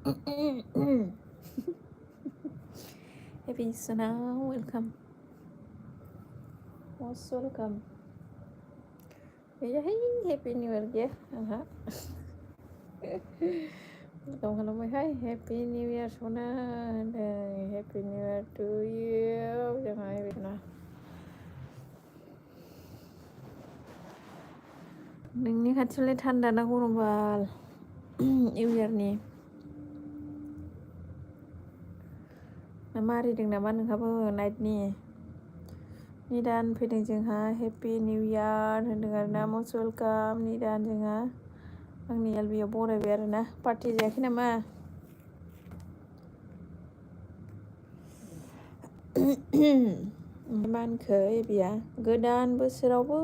Happy Sana, welcome. Most welcome. Yeah, hey, Happy New Year ya. Welcome hello my hi. Happy New Year Sona. Happy New Year to you. Jangan happy na. नोंनि खाथियावलाय थान्दा ना गरम बाल new इयारनि ना मारिदों नामा नोंहाबो नाइटनि निदान फैदों जोंहा हेपि निउ इयार होनदों आरोना मस्ट वेलकाम निदान जोंहा आंनि एलबियाव बरायबाय आरोना पार्टि जायाखै नामा मा होनखो एबिया गोदान बोसोरावबो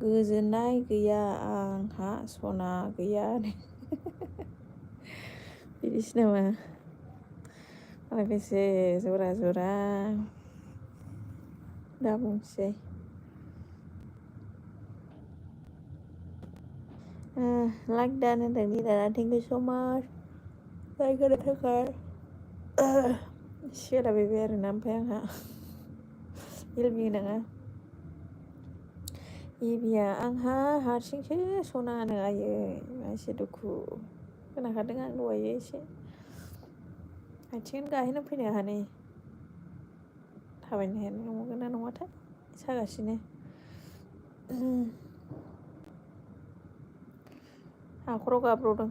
गोजोननाय गैया आंहा सना गैया बिदिसो नामा मालाय बेसे जरा जरा दा बुंसै लाइक दान होनदों निदाना थेंक इउ स माच लाइक होनो थाखाय सोलाबायबाय आरोना ओमफ्राय आंहा एलबि होनाङा एबिया आंहा हारसिंसो सनानो आयै एसे दुखु खोनाखादों आं दहायो एसे आथिं गाहेनो फैनो हानै थाबायनो हाया नंगौना नङाथाय सागासिनो हाखराव गाब्र'दों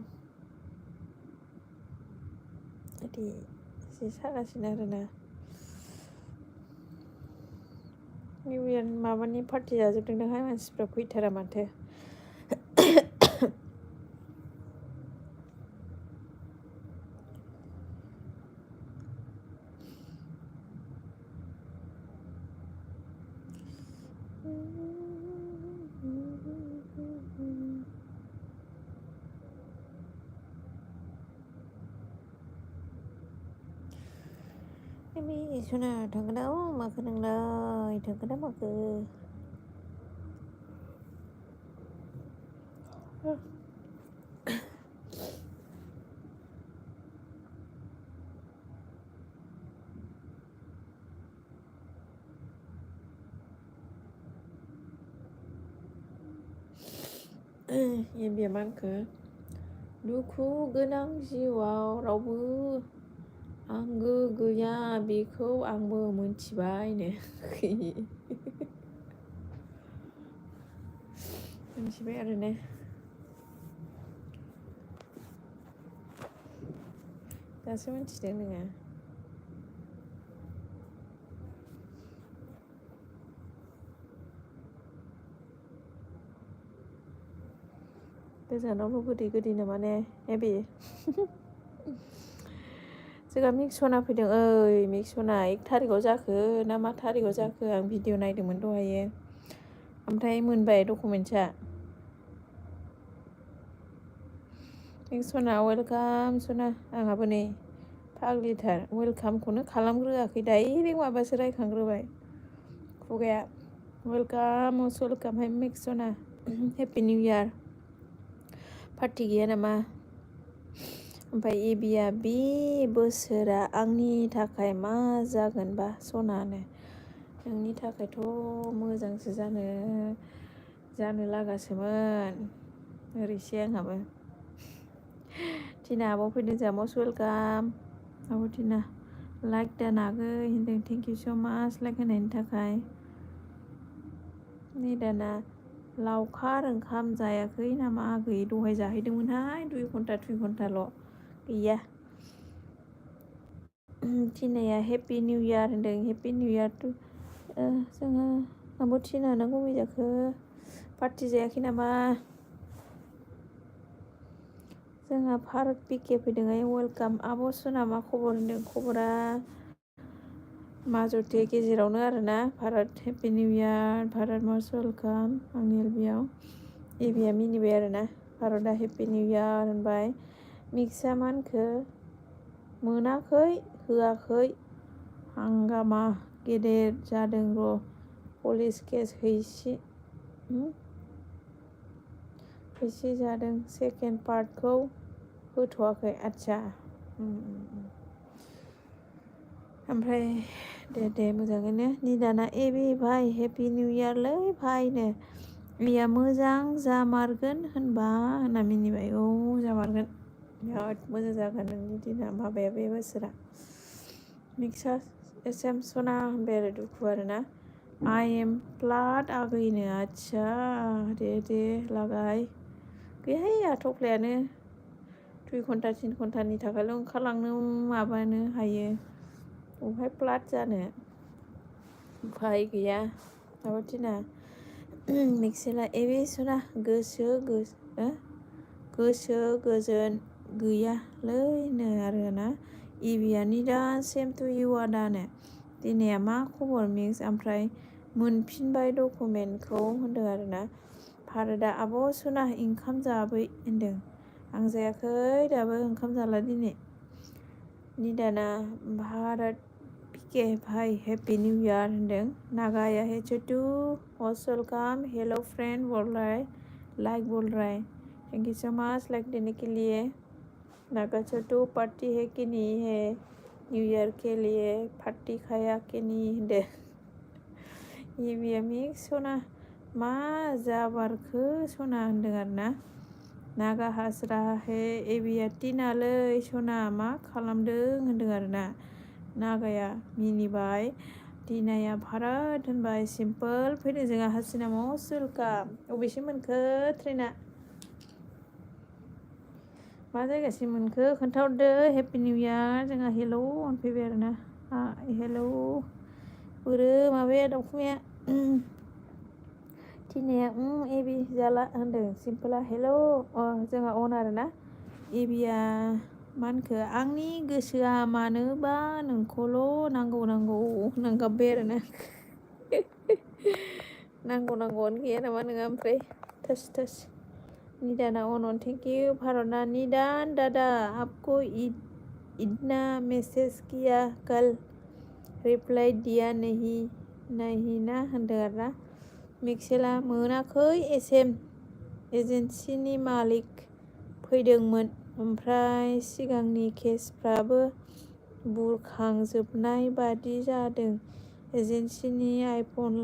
बिदि एसे सागासिनो आरोना निउ इयार माबानि पार्टि जाजोबदों दाहाय मानसिफ्रा फैथारा माथो सना थांगोन ना माखो नोंलाय थांगोन ना माखो एबिया मा होनखो दुखु गोनां जिउआव रावबो आंगो गैया बेखौ आंबो मोनथिबायनो मोनथिबाय आरोना दासो मोनथिदों नोङो गोजानावल' गोदै नामा ने एबि जोंहा मिक्सना फैदों ओइ मिक्सना 1 थारिखआव जाखो ना मा थारिखआव जाखो आं भिडिअ नायदोंमोन दहायो ओमफ्राय मोनबाय डकुमेन्टसा मिक्सना वेलकाम सना आंहाबो नै फाग्लिथार वेलकामखौनो खालामग्रोआखै डाइरेक्ट माबासो रायखांग्रोबाय खुगाया वेलकाम मस्ट वेलकाम हाय मिक्सना हेपि निउ इयार पार्टि गैया नामा ओमफ्राय एबिया बे बोसोरा आंनि थाखाय मा जागोनबा सनानो नोंनि थाखायथ' मोजांसो जानो लागासोमोन ओरैसो आंहाबो टिना आब' फैदों जोंहा मस्ट वेलकाम आब' टिना लाइक दानागै होनदों थेंक इउ स माच लाइक होनायनि थाखाय नै दाना लावखार ओंखाम जायाखै नामा आगै दहाय जाहैदोंमोनहाय 2 घन्टाल' गैया टिनाया हेपि निउ इयार होनदों हेपि निउ इयार टु जोंहा आब' टिना ना गुमै जाखो पार्टि जायाखै नामा जोंहा भारत पिके फैदोंहाय वेलकाम आब' सना मा खबर होनदों खबरा माजरते गेजेरावनो आरोना Bharat happy new year Bharat must welcome आंनि एलबियाव एबिया मिनिबाय आरोना भारतआ हेपि निउ इयार होनबाय मिक्सआ मा होनखो मोनाखै होआखै हांगामा गेदेर जादों र' पुलिस केस हैसे जादों सेकेन्ड पार्टखौ होथ'वाखै आदसा ओमफ्राय दे मोजाङैनो निदाना एबे भाइ हेपि निउ इयारलै भाइनो इया मोजां जामारगोन होनना मिनिबाय। औ जामारगोन बिराद मोजां जागोन नोंनि दिना माबाया बे बोसोरा। मिक्सा एसेम सना होनबाय आरो दुखु आरोना आइ एम प्लाट आगैनो आदसा दे लागाय गैहाय आथ'फ्लायानो 2 घन्टा 3 घन्टानि थाखायल' ओंखारलांनो माबानो हायो बहाय प्लाट जानो उफाय गैया माबाथिना मिक्सेला एबे सना गोसो गोजोन गैयालैनो आरोना इबियानि दा सेम टु इउ आदानो दिनैया मा खबर मिक्स ओमफ्राय मोनफिनबाय डकुमेन्टखौ होनदों आरोना भारतआ आब' सना ओंखाम जाबै होनदों। आं जायाखै दाबो ओंखाम जाला दिनै। निदाना भारत पिके भाइ हेपि निउ इयार होनदों। नागाया हेचुटु मस्ट वेलकाम हेलो फ्रेंड बोल रहा है thank you so much like देने के लिए। नागा छोटू पार्टी है कि नहीं है न्यू ईयर के लिए पार्टी खाया कि नहीं होनदों। इबिया मिक्स सना मा जाबारखो सना होनदों आरोना नागा हास्रा हे एबिया टिनालै सना मा खालामदों होनदों आरोना नागाया मिनिबाय टिनाया भारत होनबाय सिम्पोल फैदों जोंहा हासिना मस्ट वेलकाम। अबेसिम मोनखो ट्रेना मा जायगासिम मोनखो खोन्थाहरदो हेपि निउ इयार जोंहा हेलौ होनफैबाय आरोना हेलौ बोरो माबाया दाउखुमाया टिनाया एबि जाला होनदों सिम्पोला हेलौ जोंहा अन आरोना एबिया मा होनखो आंनि गोसोआ मानोबा नोंखौल' नांगौ होननानै गाबबाय आरोना नांगौआनो गैया नामा नोङा ओमफ्राय थोस निदाना अन थेंक यू भारतना निदान दादा आपको इतना मेसेज किया कल रिप्लाइ दिया नहीं ना होनदों आरोना मिक्सेला मोनाखै एजेन्सिनि मालिक फैदोंमोन ओमफ्राय सिगांनि केसफ्राबो बुरखांजोबनाय बादि जादों एजेन्सिनि आइफन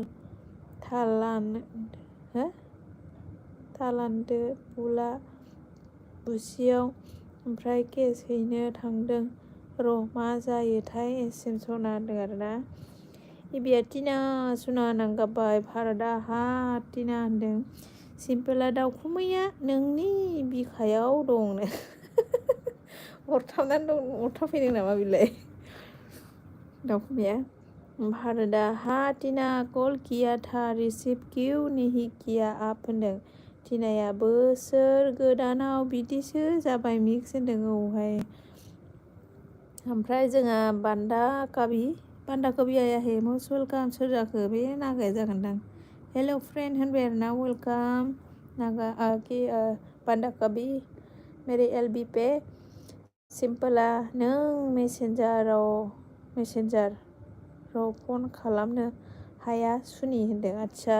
थालान्दो बुला बुसियाव ओमफ्राय केस हैनो थांदों र' मा जायोथाय एसेम सना होनदों आरोना इबिया टिना सना नांगाबबाय भारतआ हा टिना होनदों सिम्पोला दाउखुमैया नोंनि बिखायाव दंनो अरथाबफैदों नामा बिलाय दाउखुमैया भारतआ हा टिना कल किया था रिसिभ क्यों नहीं किया आप होनदों टिनाया बोसोर गोदानाव बिदिसो जाबाय मिक्स होनदों औहाय ओमफ्राय जोंहा बान्दा कबि आया हे मस्ट वेलकाम सोर जाखो बे नागाया जागोनदां हेलो फ्रेंड होनबाय आरोना वेलकाम नागा बान्दा कबि मेरे एलबी पे सिम्पोला नों मेसेन्जाराव फन खालामनो हाया सुनि होनदों आदसा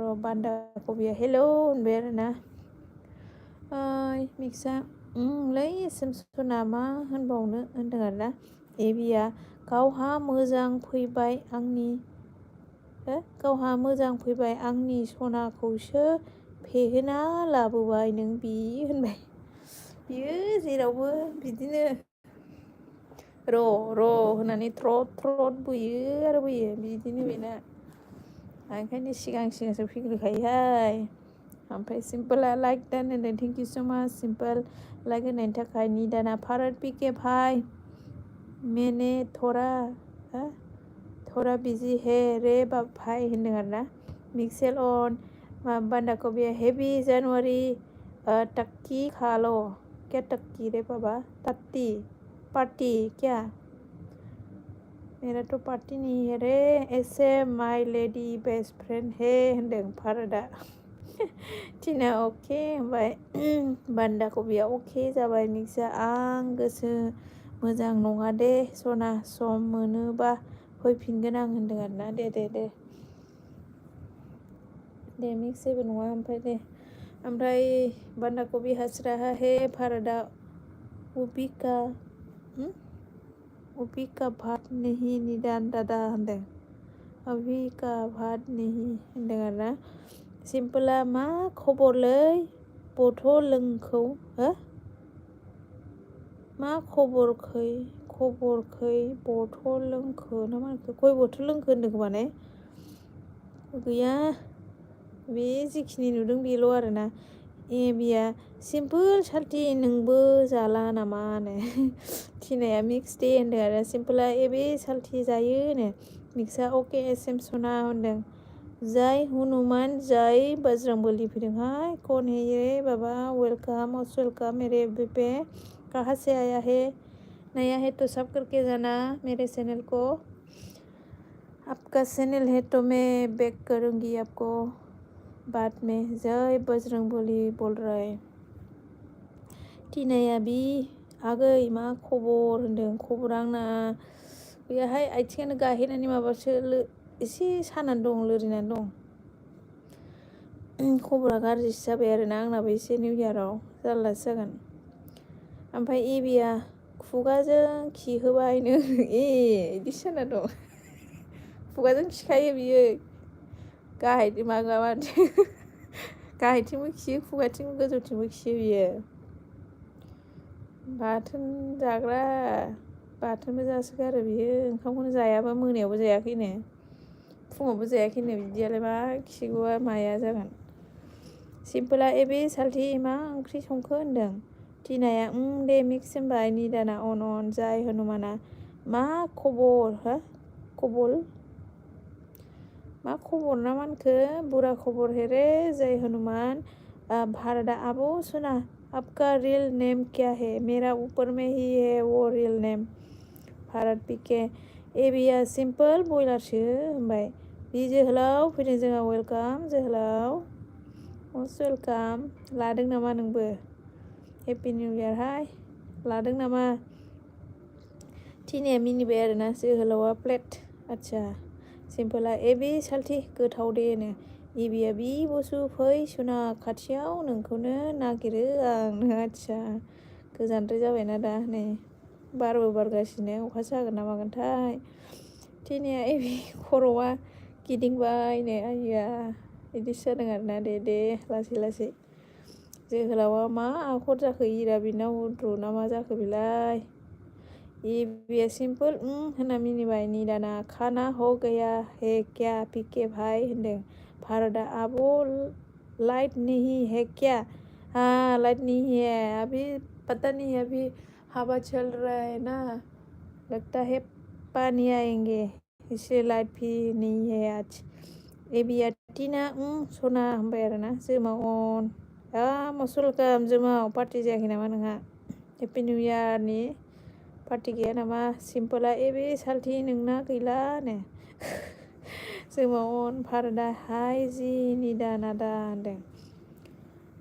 र' बान्दा कबिया हेलौ होनबाय आरोना मिक्सा लै एसेम सना मा होनबावनो होनदों आरोना एबिया गावहा मोजां फैबाय आंनि सनाखौसो फेहोना लाबोबाय नों बि होनबाय बियो जेरावबो बिदिनो र' होननानै थ्रद बोयो बिदिनो बेना ओंखायनो सिगांसो फैग्रोखायोहाय ओमफ्राय सिम्पोला लाइक दान होनदों थेंक इउ स' माच सिम्पोल लाइक होनायनि थाखाय निदाना भारत पिके भाइ मैंने थोड़ा बिजी है रे भाई होनदों आरोना मिक्सेल अन बान्दा कबिया हेपी जनवरी टक्की खा लो क्या टक्की रे बाबा टट्टी पार्टी क्या मेरा तो पार्टी नहीं है रे ऐसे माय लेडी बेस्ट फ्रेंड है होनदों भारतआ टिना अके होनबाय बान्दा कबिया अके जाबाय मिक्सा आं गोसो मोजां नङा दे सना सम मोनोबा फैफिनगोन आं होनदों आरोना दे मिक्स जेबो नङा ओमफ्राय दे ओमफ्राय बान्दा कबि हंस रहा है भारतआ अभी का भात नहीं निदान दादा होनदों। अभी का भात नहीं होनदों आरोना। सिम्पोला मा खबरलै बथ' लोंखौ हो मा खबरखै बथ' लोंखो ना मा होनखो खय बथल लोंखो होनदों खोमा ने गैया बे जिखिनि नुदों बेल' आरोना। बिया सिम्पोल साल्थि नोंबो जाला नामा होनो टिनाया मिक्स दे होनदों आरो सिम्पोला बे साल्थि जायो होनो मिक्सा अके एसएम सना होनदों। जय हनुमान जय बजरंबली फैदोंहाय कौन है ये बाबा वेलकाम मोस्ट वेलकाम मेरे बेबे कहाँ से आया है नया है तो सब करके जाना मेरे चैनल को। आपका चैनल है तो मैं बैक करूँगी आपको बाद में। जय बजरंबली बोल रहा है टिनाया भी आगै मा खबर होनदों। खबरा आंना गैयाहाय आथिङानो गाहेनानै माबासो एसे सानानै दं लोरिनानै दं। खबरा गाज्रिसो जाबाय आरोना आंनाबो एसे निउ इयाराव जारलासो जागोन। ओमफ्राय एबिया खुगाजों खिहोबायनो बिदिसो जाना दं। खुगाजों खिखायो बियो गाहाय गाहायथिंबो खियो खुगाथिंबो गोजौथिंबो खियो बियो। बाथोन जाग्रा बाथोनबो जासोगारो बियो ओंखामखौनो जायाबा मोनायावबो जायाखैनो फुङावबो जायाखैनो बिदियालाय मा खिगौआ माया जागोन। सिम्पोला एबे साल्थि मा ओंख्रि संखो होनदों। टिनाया दे मिक्स होनबाय निदाना अन जाय हनुमाना मा खबर हो मा खबर ना मानखो बुरा खबर है रे जय हनुमान भारदा आबो सुना आपका रियल नेम क्या है मेरा ऊपर में ही है वो रियल नेम भारत पीके एबिया सिम्पोल बयलारसो होनबाय। बि जोहोलाव फैदों जोंहा वेलकाम जोहोलाव मस्ट वेलकाम लादों नामा नोंबो हेपि निउ इयार हाय लादों नामा टिनाया मिनिबाय आरोना जोहोलावा प्लेट आदसा सिम्पोला एबे साल्थि गोथाव दे नो एबिया बि बसु फै सुना खाथियाव नोंखौनो नागिरो आं आदसा गोजानद्राय जाबायना दा नै बारबो बारगासिनो अखासो हागोन ना मागोनथाय। टिनाया एबे खर'आ गिदिंबायनो आइया बिदिसो जादों आरोना दे लासै लासै। जोहोलावा मा आखर जाखो इराबिना उद्रु ना मा जाखो बेलाय एबिया सिम्पोल होनना मिनिबाय निदाना खाना हो गया है क्या पीके भाई होनदों। भारतआ आबो लाइट नहीं है क्या हाँ लाइट नहीं है अभी पता नहीं अभी हवा चल रहा है ना लगता है पानी आएंगे इसलिए लाइट भी नहीं है आज। एबिया टिना सना होनबाय आरोना जोमाव अन मस्ट वेलकाम जोमाव पार्टि जायाखै नामा नोंहा हेपि निउ इयारनि पार्टि गैया नामा सिम्पोला एबे साल्थि नोंना गैलानो जोमाव अन भारतआ हाय जि निदानादा होनदों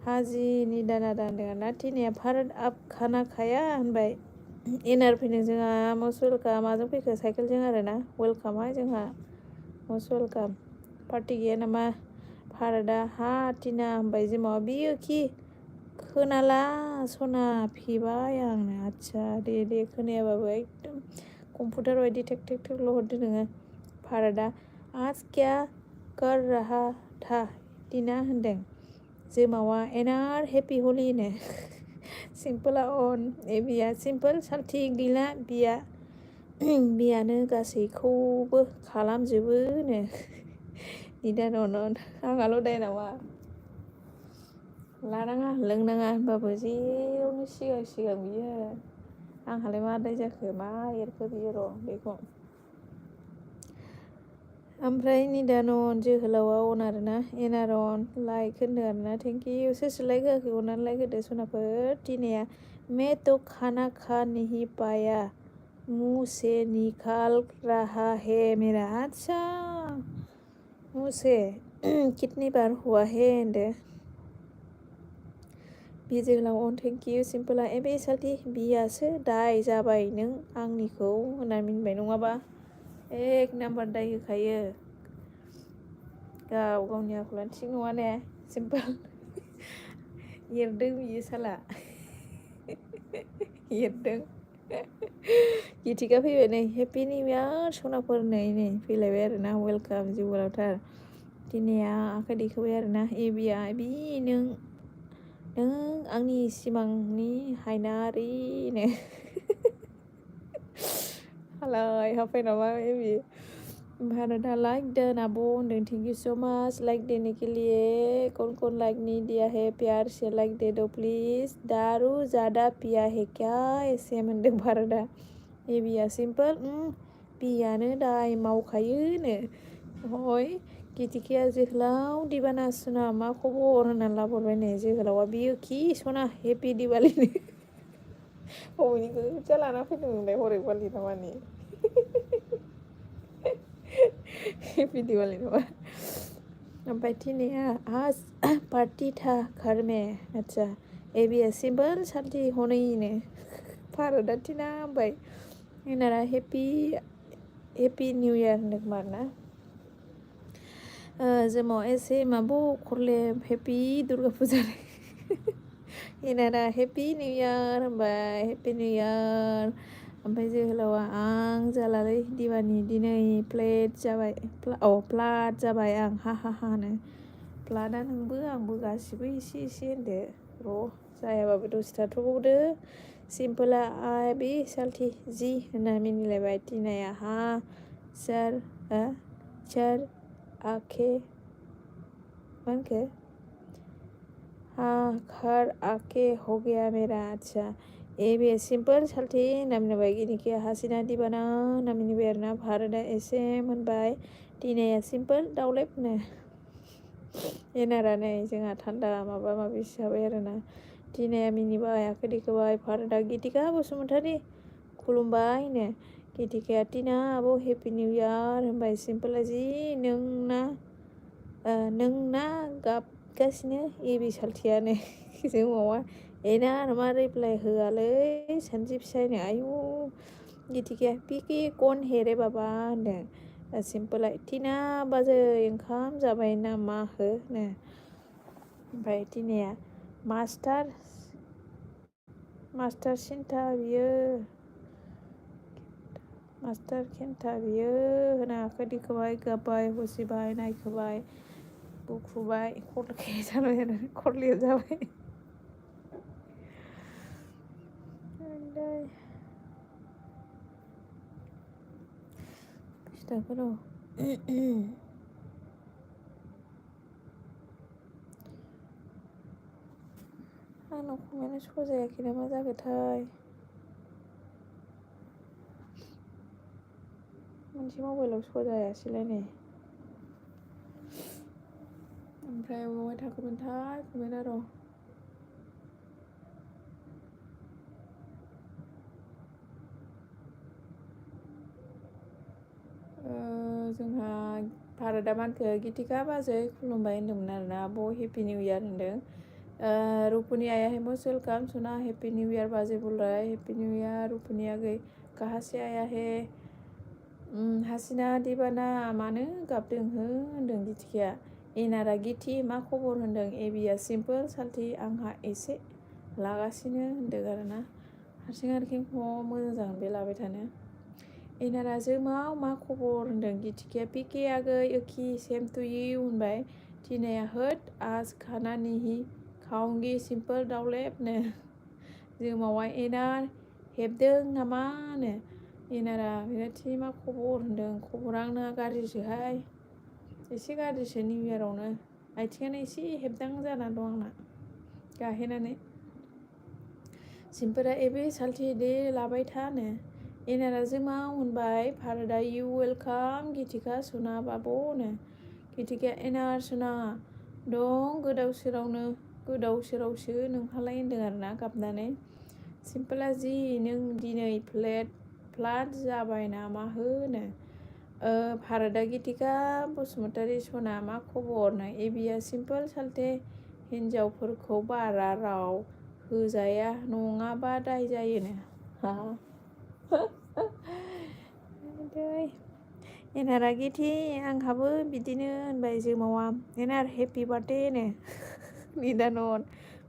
हाजी निदानादा होनदों आरोना। टिनाया भारत आप खाना खाया होनबाय। एनार फैदों जोंहा मस्ट वेलकाम माजों फैखो साइकेलजों आरोना वेलकामहाय जोंहा मस्ट वेलकाम पार्टि गैया नामा भारतआ हा टिना होनबाय जोमाव बियो खि खोनाला सना फेबाय आंनो आदसा दे खोनायाबाबो एकदम कम्पिउटार बायदि टेक टेकल' हरदो नोङो। भारतआ आज क्या कर रहा था टिना होनदों जोमावा एनार हेपि हलि नो सिम्पोला अन एबिया सिम्पोल साल्थि गैला बियानो गासैखौबो खालामजोबो नो निदान अन आंहाल' दाय नामा लानाङा लोंनाङा होनबाबो जेरावनो सिगां बियो आंहालाय मा दाय जाखो मा एरखो बियो र' बेखौ। ओमफ्राय निदानन जोहोलावा अन आरोना एनारन लाइक होनदों आरोना थेंकिउ सोर लाइक होआखै अननानै लाइक होदो सनाफोर। टिनाया मैं तो खाना खा नहीं पाया मुँह से निकाल रहा है मेरा आदसा मुँह से कितनी बार हुआ है होनदो बि जोहोलाव अन थेंकिउ सिम्पोला एबे साल्थि बियासो दाय जाबाय नों आंनिखौ होनना मिनिबाय नङाबा एक नाम्बार दाय होखायो गावनि आखलानो थिग नङा ने सिम्पोल एरदों बियो साला एरदों गिथिका फैबाय नै हेपि निउ इयार सनाफोर नै फैलायबाय आरोना वेलकाम जिउआवथार दिनैया आखाइ दैखोबाय आरोना एबिया बि नों आंनि सिमांनि हायनारिनो हालाय हाफाय नामा एबि भारतआ लाइक देन आब' होनदों थेंक इउ सो माच लाइक देने के लिए कौन लाइक नहीं दिया है प्यार से लाइक दे दो प्लीज दारू ज़्यादा पिया है क्या ऐसे मोनदों भारतआ एबिया सिम्पोल बियानो दाय मावखायोनो हय गिथिखाया जोहोलाव दिबाना सुना मा खबर होननानै लाबोबाय नै जोहोलावा बियो खि सना हेपि दिवालीनो बबेनिखौ खोथिया लाना फैदों नोंलाय हरेकबालि नामानि हेपि दिवाली नामा ओमफ्राय थिनिया आज पार्टी था घर में अच्छा एबिया सिम्पोल साल्थि हनैनो भारतआ थिना ओमफ्राय एनारा हेपि निउ इयार होनदों खोमा आरोना जोमाव ऐसे माबो खरले हेपि दुर्गा फुजा एनारा हेपि निउ इयार होनबाय हेपि निउ इयार ओमफ्राय जोहोलावा आं जालालै दिवानि दिनै प्लेट जाबाय आं हा हानो प्लाटआ नोंबो आंबो गासिबो एसे होनदो र' जायाबाबो दसे थाथ'बावदो सिम्पोला बे साल्थि जि होनना मिनिलायबाय टिनाया हा चार आखे मा होनखो हाँ घर आके हो गया मेरा अच्छा बे सिम्पोल साल्थि होनना मिनिबाय गिनिखिया हासिना दिबाना होनना मिनिबाय आरोना भारतआ एसे मोनबाय टिनाया सिम्पोल दाउलेबनो एनारा नै जोंहा थान्दा माबा माबि जाबाय आरोना टिनाया मिनिबाय आखाइ दैखोबाय भारतआ गिथिका बसुमतारी खुलुमबायनो गिथिकाया टिना आब' हेपि निउ इयार होनबाय सिम्पोला जि नोंना गाबगासिनो एबि साल्थियानो जोमावा एना मा रिप्लाय होआलै सानजि फिसायनो आयु गिथिकाया पिके कौन है रे बाबा होनदों सिम्पोला टिना बाजै ओंखाम जाबाय नामा होनो ओमफ्राय टिनाया मास्टार खेन्था बियो होना आखाइ दैखोबाय गाबबाय हसिबाय नायखोबाय बुखुबाय खरलिया जाबाय फिथाफोराव आंनाव खमायानो सजायाखै ना मा जाखोथाय मोनसे मबाइलाव सजायासैलाय नै ओमफ्राय बबावहाय थाखोमोनथाय खमायना र' जोंहा भारतआ मानखो गिथिका बाजै खुलुमबाय होनदोंमोन आरोना आब' हेपि निउ इयार होनदों रुपुनि आया है मोस्ट वेलकाम सुना हेपि निउ इयार बाजै बोल रहा है हेपि निउ इयार रुपुनि आ गई कहाँ से आया है हासिना दिबाना मानो गाबदों होनदों गिथिकाया एनारा गिथि मा खबर होनदों एबिया सिम्पोल साल्थि आंहा एसे लागासिनो होनदों आरोना हारसिं मोजां जागोन बे लाबाय थानो एनारा जोमाव मा खबर होनदों गिथिकाया पिके आगै ओखि सेम टु इउ होनबाय टिनाया होद आज खाना नहीं खाऊंगी सिम्पोल दाउलेबनो जोमावा एनार हेबदों नामानो एनारा बिराथि मा खबर होनदों खबरा आंना गाज्रिसोहाय एसे गाज्रिसो निउ इयारावनो आथिङानो एसे हेबदां जानानै दं आंना गाहेनानै सिम्पोला एबे साल्थि दे लाबाय थानो एनारा जोमाव होनबाय भारतआ इउ वेलकाम गिथिका सुना बाब'नो गिथिकाया एनार सुना दं गोदाव सोरावसो नोंहालाय होनदों आरोना गाबनानै सिम्पोला जि नों दिनै फ्लाट जाबाय नामा होनो भारतआ गिथिका बसुमतारी सना मा खबरनो एबिया सिम्पोल साल्थे हिन्जावफोरखौ बारा राव होजाया नङाबा दाय जायोनो एनारा गिथि आंहाबो बिदिनो होनबाय जोमावा एनार हेपि बार्थडे नो निदानन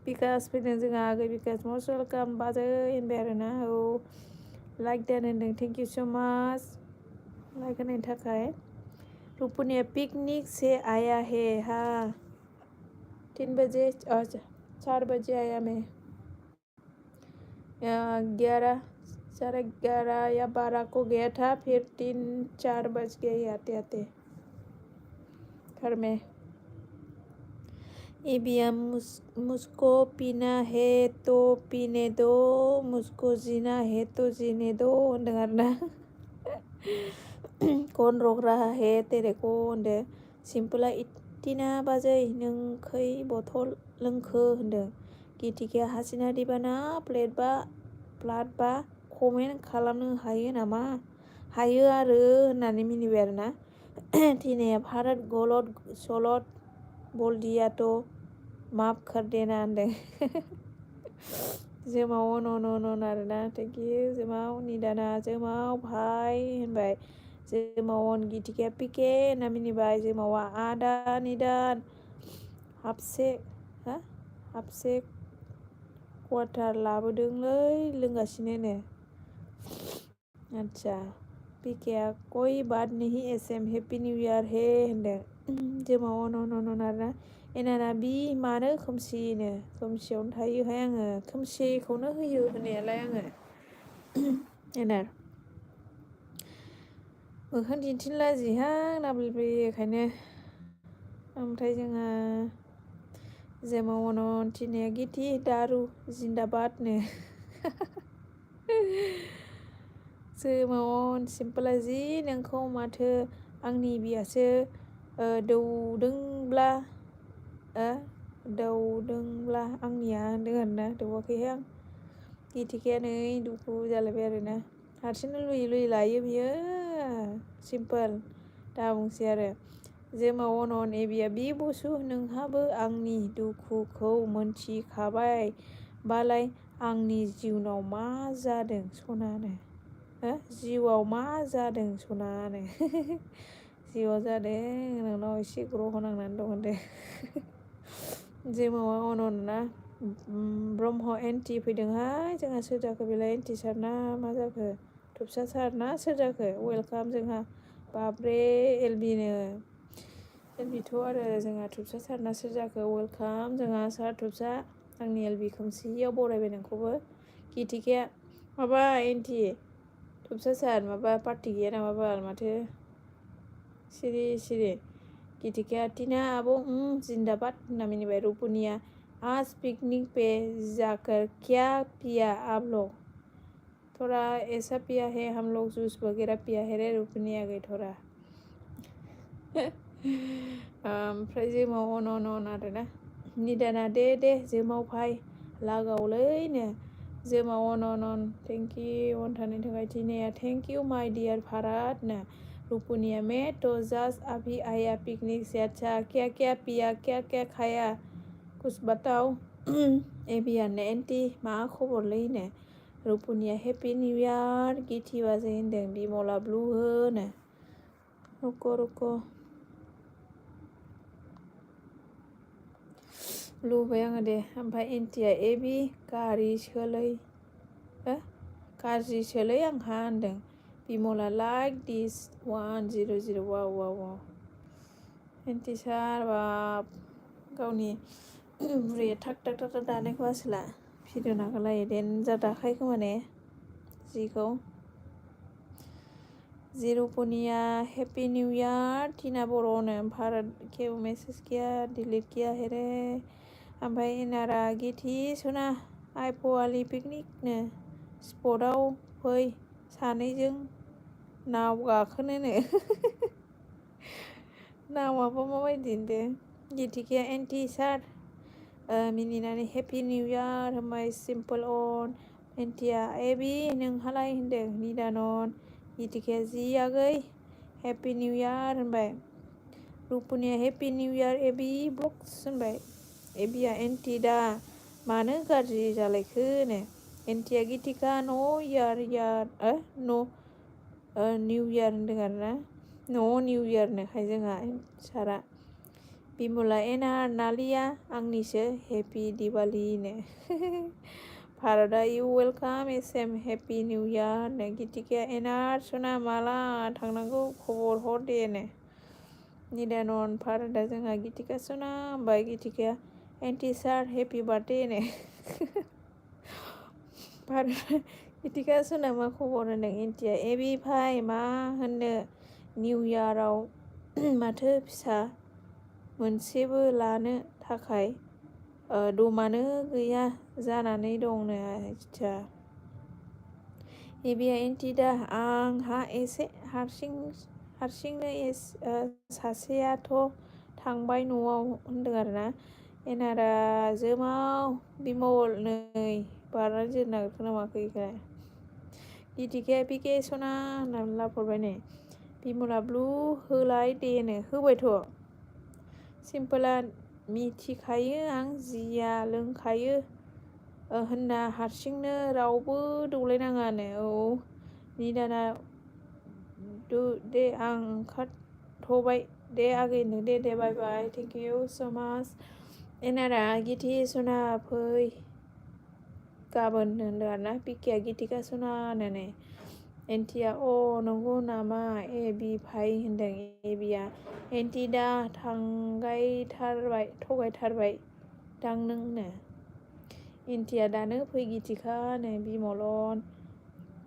बिकास फैदों जोंहा आगै बिकास मस्ट वेलकाम बाजै होनबाय आरोना औ लाइक देन होनदों थेंक इउ सो माच लाइक होनायनि थाखाय रुपुनिया पिकनिक से आया है हाँ 3 बजे 4 बजे आया मैं 11 11:30 या 12 को गया था फिर 3-4 बज गए आते आते घर में एबिया मुझको पीना है तो पीने दो मुझको जीना है तो जीने दो होनदों आरोना कौन रोक रहा है तेरे को होनदों सिम्पला इटिना बाजै नों खै बथल लोंखो होनदों गिथिके हासिना दिबाना प्लाट बा कमेन्ट खालामनो हायो नामा हायो आरो होननानै मिनिबाय आरोना थिनाया भारत गलत सलत बल्दिया तो माफ कर देना होनदों जोमाव अन आरोना थेंक इउ जोमाव निदाना जोमाव भाई होनबाय जोमाव अन गिथिके पिके होनना मिनिबाय जोमावा आदा निदान हाफसे क्वार्टार लाबोदोंलै लोंगासिनो आच्छा पिकेआ कोई बात नहीं एसएम हेपि निउ इयार हे होनदों जोमाव अन आरोना एनाना बि मानो खोमसिनो खोमसियावनो थायोहाय आङो खोमसिखौनो होयो होनायालाय आङो एनार मोखां दिन्थिनो लाजिहां नाबलि बेखायनो ओमफ्राय जोंहा जोमाव अन थिनाया गिथि दारु जिन्दाबादनो जोमाव अन सिम्पोला जि नोंखौ माथो आंनि बियासो दौदोंब्ला आंनिया होनदों आरोना दौवाखैहाय आं गिथिखाया नै दुखु जालायबाय आरोना हारसिंनो लुयै लायो बियो सिम्पोल दा बुंसै आरो जोमाव अन एबिया बि बसु नोंहाबो आंनि दुखुखौ मोनथिखाबाय बालाय आंनि जिउनाव मा जादों सनानो जिउआव मा जादों सनानो जिउआव जादों नोंनाव एसे ग्रह नांनानै दं होनदों जोमावा अन ना ब्रह्म एन्टि फैदोंहाय जोंहा सोर जाखो बेलाय एन्टि सार ना मा जाखो थुबसा सार ना सोर जाखो वेलकाम जोंहा बाब्रे एलबिथ' आरो जोंहा थुबसा सार ना सोर जाखो वेलकाम जोंहा सार थुबसा आंनि एलबि खोमसियाव बरायबाय नोंखौबो गिथिखाया माबा एन्टि थुबसा सार माबा पार्टि गैया नामा बाल माथो सिरि गिथिखाया टिना आब' जिन्दाबाद होनना मिनिबाय रुपुनिया आज पिकनिक पे जाकर क्या पिया आप लोग थोड़ा ऐसा पिया है हम लोग जूस वगैरह पिया है रे रुपुनिया गई थोड़ा ओमफ्राय जोमाव अन आरोना निदाना दे जोमाव फाय लागावलैनो जोमाव अन थेंक इउ अन थानायनि थाखाय थिनाया थेंक इउ माय डियार भारतनो रुपुनिया में तो जस्ट अभी आया पिकनिक से अच्छा क्या पिया क्या खाया कुछ बताओ एबियान एन्टि मा खबरलैनो रुपुनिया हेपि निउ इयार गिथि बाजै होनदों बिमला ब्लु होनो रुक' लुबाय आङो दे ओमफ्राय एन्टिया एबि गाज्रि सोलै आंहा होनदों बिमला लाइक दिस 100 वाव एन्टि सार बाब गावनि बुरैया थाक दानायखौ आसोला भिडिअ नागारलायो देनजार दाखायो खोमा ने जिखौ रुपुनिया हेपि न्यू इयार टिना बर'नो भारत केव मेसेज किया डिलीट किया है रे ओमफ्राय एनारा गिथि सना आइ पवालि पिकनिकनो स्पटआव फै सानैजों नाव गाखोनोनो नावाबो माबायदि होनदों गिथिखाया एन्टि सार मिनिनानै हेपि निउ इयार होनबाय सिम्पोल अन एन्टिया एबि नोंहालाय होनदों निदानन गिथिखाया जि आगै हेपि निउ इयार होनबाय रुपुनिया हेपि निउ इयार एबि ब्लग्स होनबाय एबिया एन्टि दा मानो गाज्रि जालायखोनो एन्टिया गिथिखा निउ इयार होनदों आरोना निउ इयारनोखाय जोंहा सारा बिमला एनार नालिया आंनिसो हेपि दिवालीनो भारतआ you welcome SM happy new year नो गितिकाया एनार सना माला थांनांगौ खबर हर दे नो निदानन भारतआ जोंहा गितिका सना ओमफ्राय गितिकाया एन्टि सार हेपि बार्थडे नो भारत गितिका सना मा खबर होनदों एन्टिया एबि भाइ मा होननो निउ इयाराव माथो फिसा मोनसेबो लानो थाखाय दमानो गैया जानानै दंनो आच्छा एबिया एन्टि दा आंहा एसे हारसिंनो सासेयाथ' थांबाय न'आव होनदों आरोना एनारा जोमाव बिमल नै बारनानै जोनो नागिरखो ना माखो इखो गितिकाया पिके सना होननानै लाफरबाय नै बिमला ब्लु होलाय देनो होबायथ' सिम्पोला मिथिखायो आं जिया लोंखायो होनना हारसिंनो रावबो दौलायनाङानो औ निदाना दे आं ओंखारथ'बाय दे आगैनो दे बाय बाय थेंक इउ स' माच एनारा गिति सना फै गाबोन होनदों आरोना पिकेया गितिका सना होननानै एन्टिया अ नंगौ नामा ए बि भाइ होनदों एबिया एन्टि दा थगायथारबाय दां नोंनो एन्टिया दानो फै गितिका नो बिमलन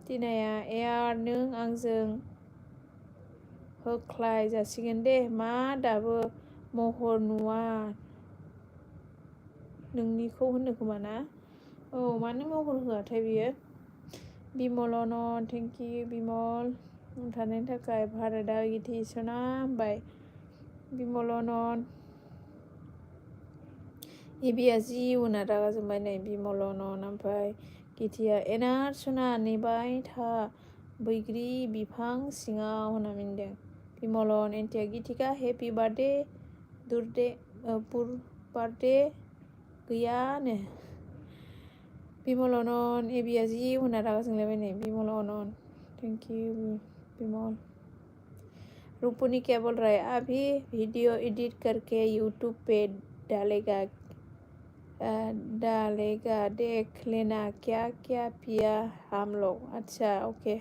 तिनाया एयार नों आंजों होख्लाय जासिगोन दे मा दाबो महर नुवा नोंनिखौ होननो खोमा ना औ मानो महर होआथाय बियो बिमलन थेंक इउ बिमल थानायनि थाखाय भारतआ गिति सना होनबाय बिमलन एबिया जि उना रागा जोंबाय नै बिमलन ओमफ्राय गितिया एनार सना नेबाय था बैग्रि बिफां सिङाव होनना मिनदों बिमलन एन्टिया गितिका हेपि बार्थडे बार्थडे गैयानो बिमलन एबिया जि उना रागा जोंलायबाय नै बिमलन थेंक इउ बिमल रूपनी क्या बोल रहा है अभी वीडियो एडिट करके यूट्यूब पे डालेगा देख लेना क्या क्या पिया हम लोग अच्छा ओके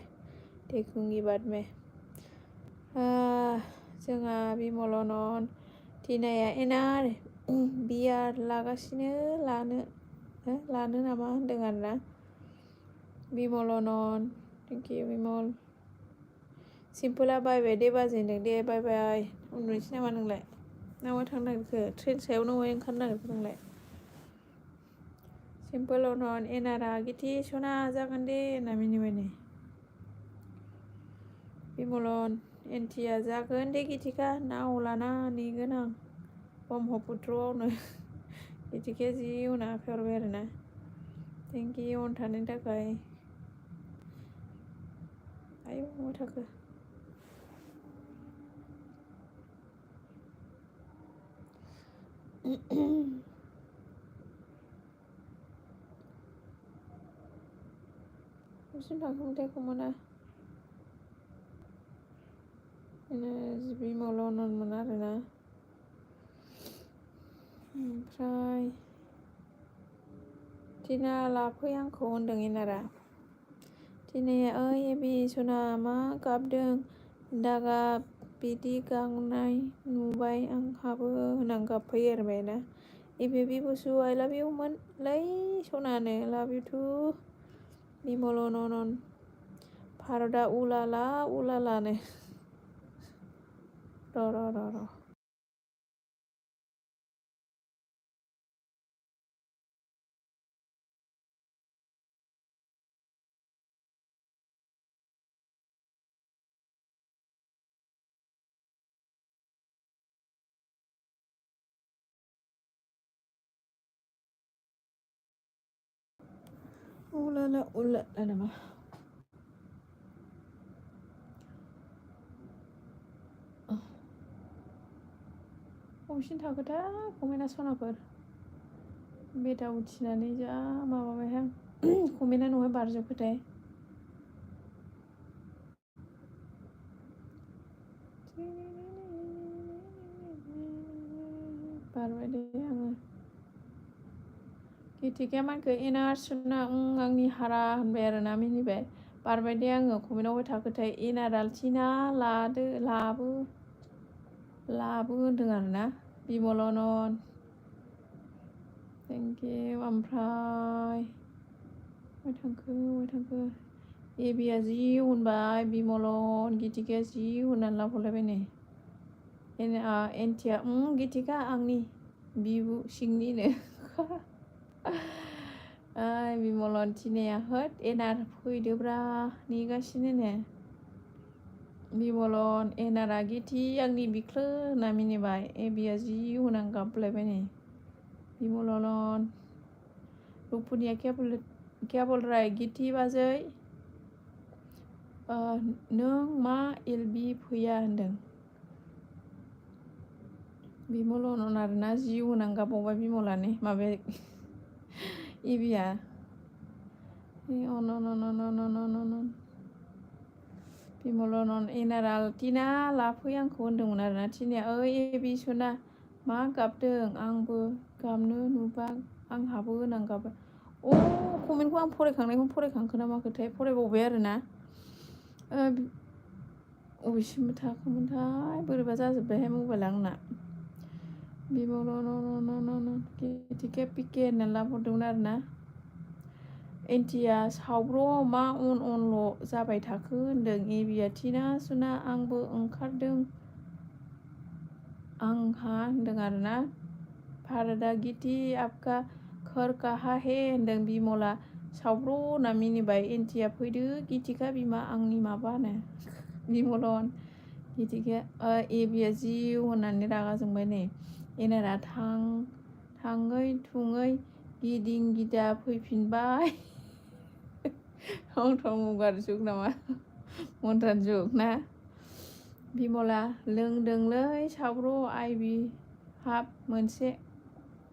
देखूंगी बाद में जोंहा बिमलन तिनाया एनार बियार लागासिनो लानो नामा होनदों आरोना बिमलन थेंक इउ बिमल सिम्पोला बायबाय दे बाजै होनदों दे बाय बाय उन्दुनोसै नामा नोंलाय नामा थांनो नागिरखो ट्रेन सायाव नामा ओंखारनो नागिरखो नोंलाय सिम्पोल एनारा गिति सना जागोन दे होनना मिनिबाय नै बिमलन एन्टिया जागोन दे गितिका नाव लाना नेगोन आं ब्रह्मपुत्रआवनो गितिकाया जि उना आखाइ हरबाय आरोना थेंक इउ अन थानायनि थाखाय आयौ मा थाखो बिसिम थांखांथाय मोना बिमलनमोन आरोना ओमफ्राय टिना लाफै आंखौ होनदों एनारा टिनाया ओइ एबि सना मा गाबदों दागाब बिदि गांनाय नुबाय आंहाबो होनना गाबफैयो आरो ना एबि बिबुसु आइ लाभ इउ मोनलै सनानो लाभ इउ टु बिमलन भारतआ उलालानो र' उलाला नामा बबेसिम थाखोथाय कमेन्टआ सनाफोर बेटा उथिनानै जा माबाबायहां कमेन्टआ न'हाय बारजोबखोथाय बारबाय दे आङो गिथिखाया मानखो एनार्सना आंनि हारा होनबाय आरोना मिनिबाय बारबाय दे आङो कमेन्टआव थाखोथाय एनारालथिना लाबो होनदों आरोना बिमलनन थेंक इउ ओमफ्राय थांखो एबिया जि होनबाय बिमलन गिथिखाया जि होननानै लाबोलायबाय नै एन्टिया गिथिखा आंनि बिबु सिंनिनो बिमलन थिनाया होद एनार फैदोब्रा नेगासिनो नो बिमलन एनारा गिथि आंनि बिख्लो होनना मिनिबाय एबिया जि होनां गाबलायबाय नै बिमलन रुपुनिया केबल राय गिथि बाजै नों मा एलबि फैया होनदों बिमलन आरोना जि होनां गाबावबाय बिमलानो माबाया एबिया बिमलन एनाराल टिना लाफै आंखौ होनदोंमोन आरोना टिनाया एबि सना मा गाबदों आंबो गाबनो नुबा आंहाबो होनां गाबबाय कमेन्टखौ आं फरायखांखो ना माखोथाय फरायबावबाय आरोना अबेसिमबो थाखोमोनथाय बोरैबा जाजोब्बायहाय मबाइला आंना बिमलन गिथिखे पिके होननानै लाबोदोंमोन आरोना एन्टिया सावब्र मा अनल' जाबाय थाखो होनदों एबिया टिना सुना आंबो ओंखारदों आंहा होनदों आरोना भारतआ गिथि आपका खर काहा हे होनदों बिमला सावब्र होनना मिनिबाय एन्टिया फैदो गिथिखा बिमा आंनि माबानो बिमलन गिथिखे एबिया जिउ होननानै रागा जोंबाय नै एनारा थाङै थुङै गिदिं गिदा फैफिनबाय मुगार जुग नामा मन्थ्रान जुग ना बिमला लोंदोंलै साब्र आइबि हाब मोनसे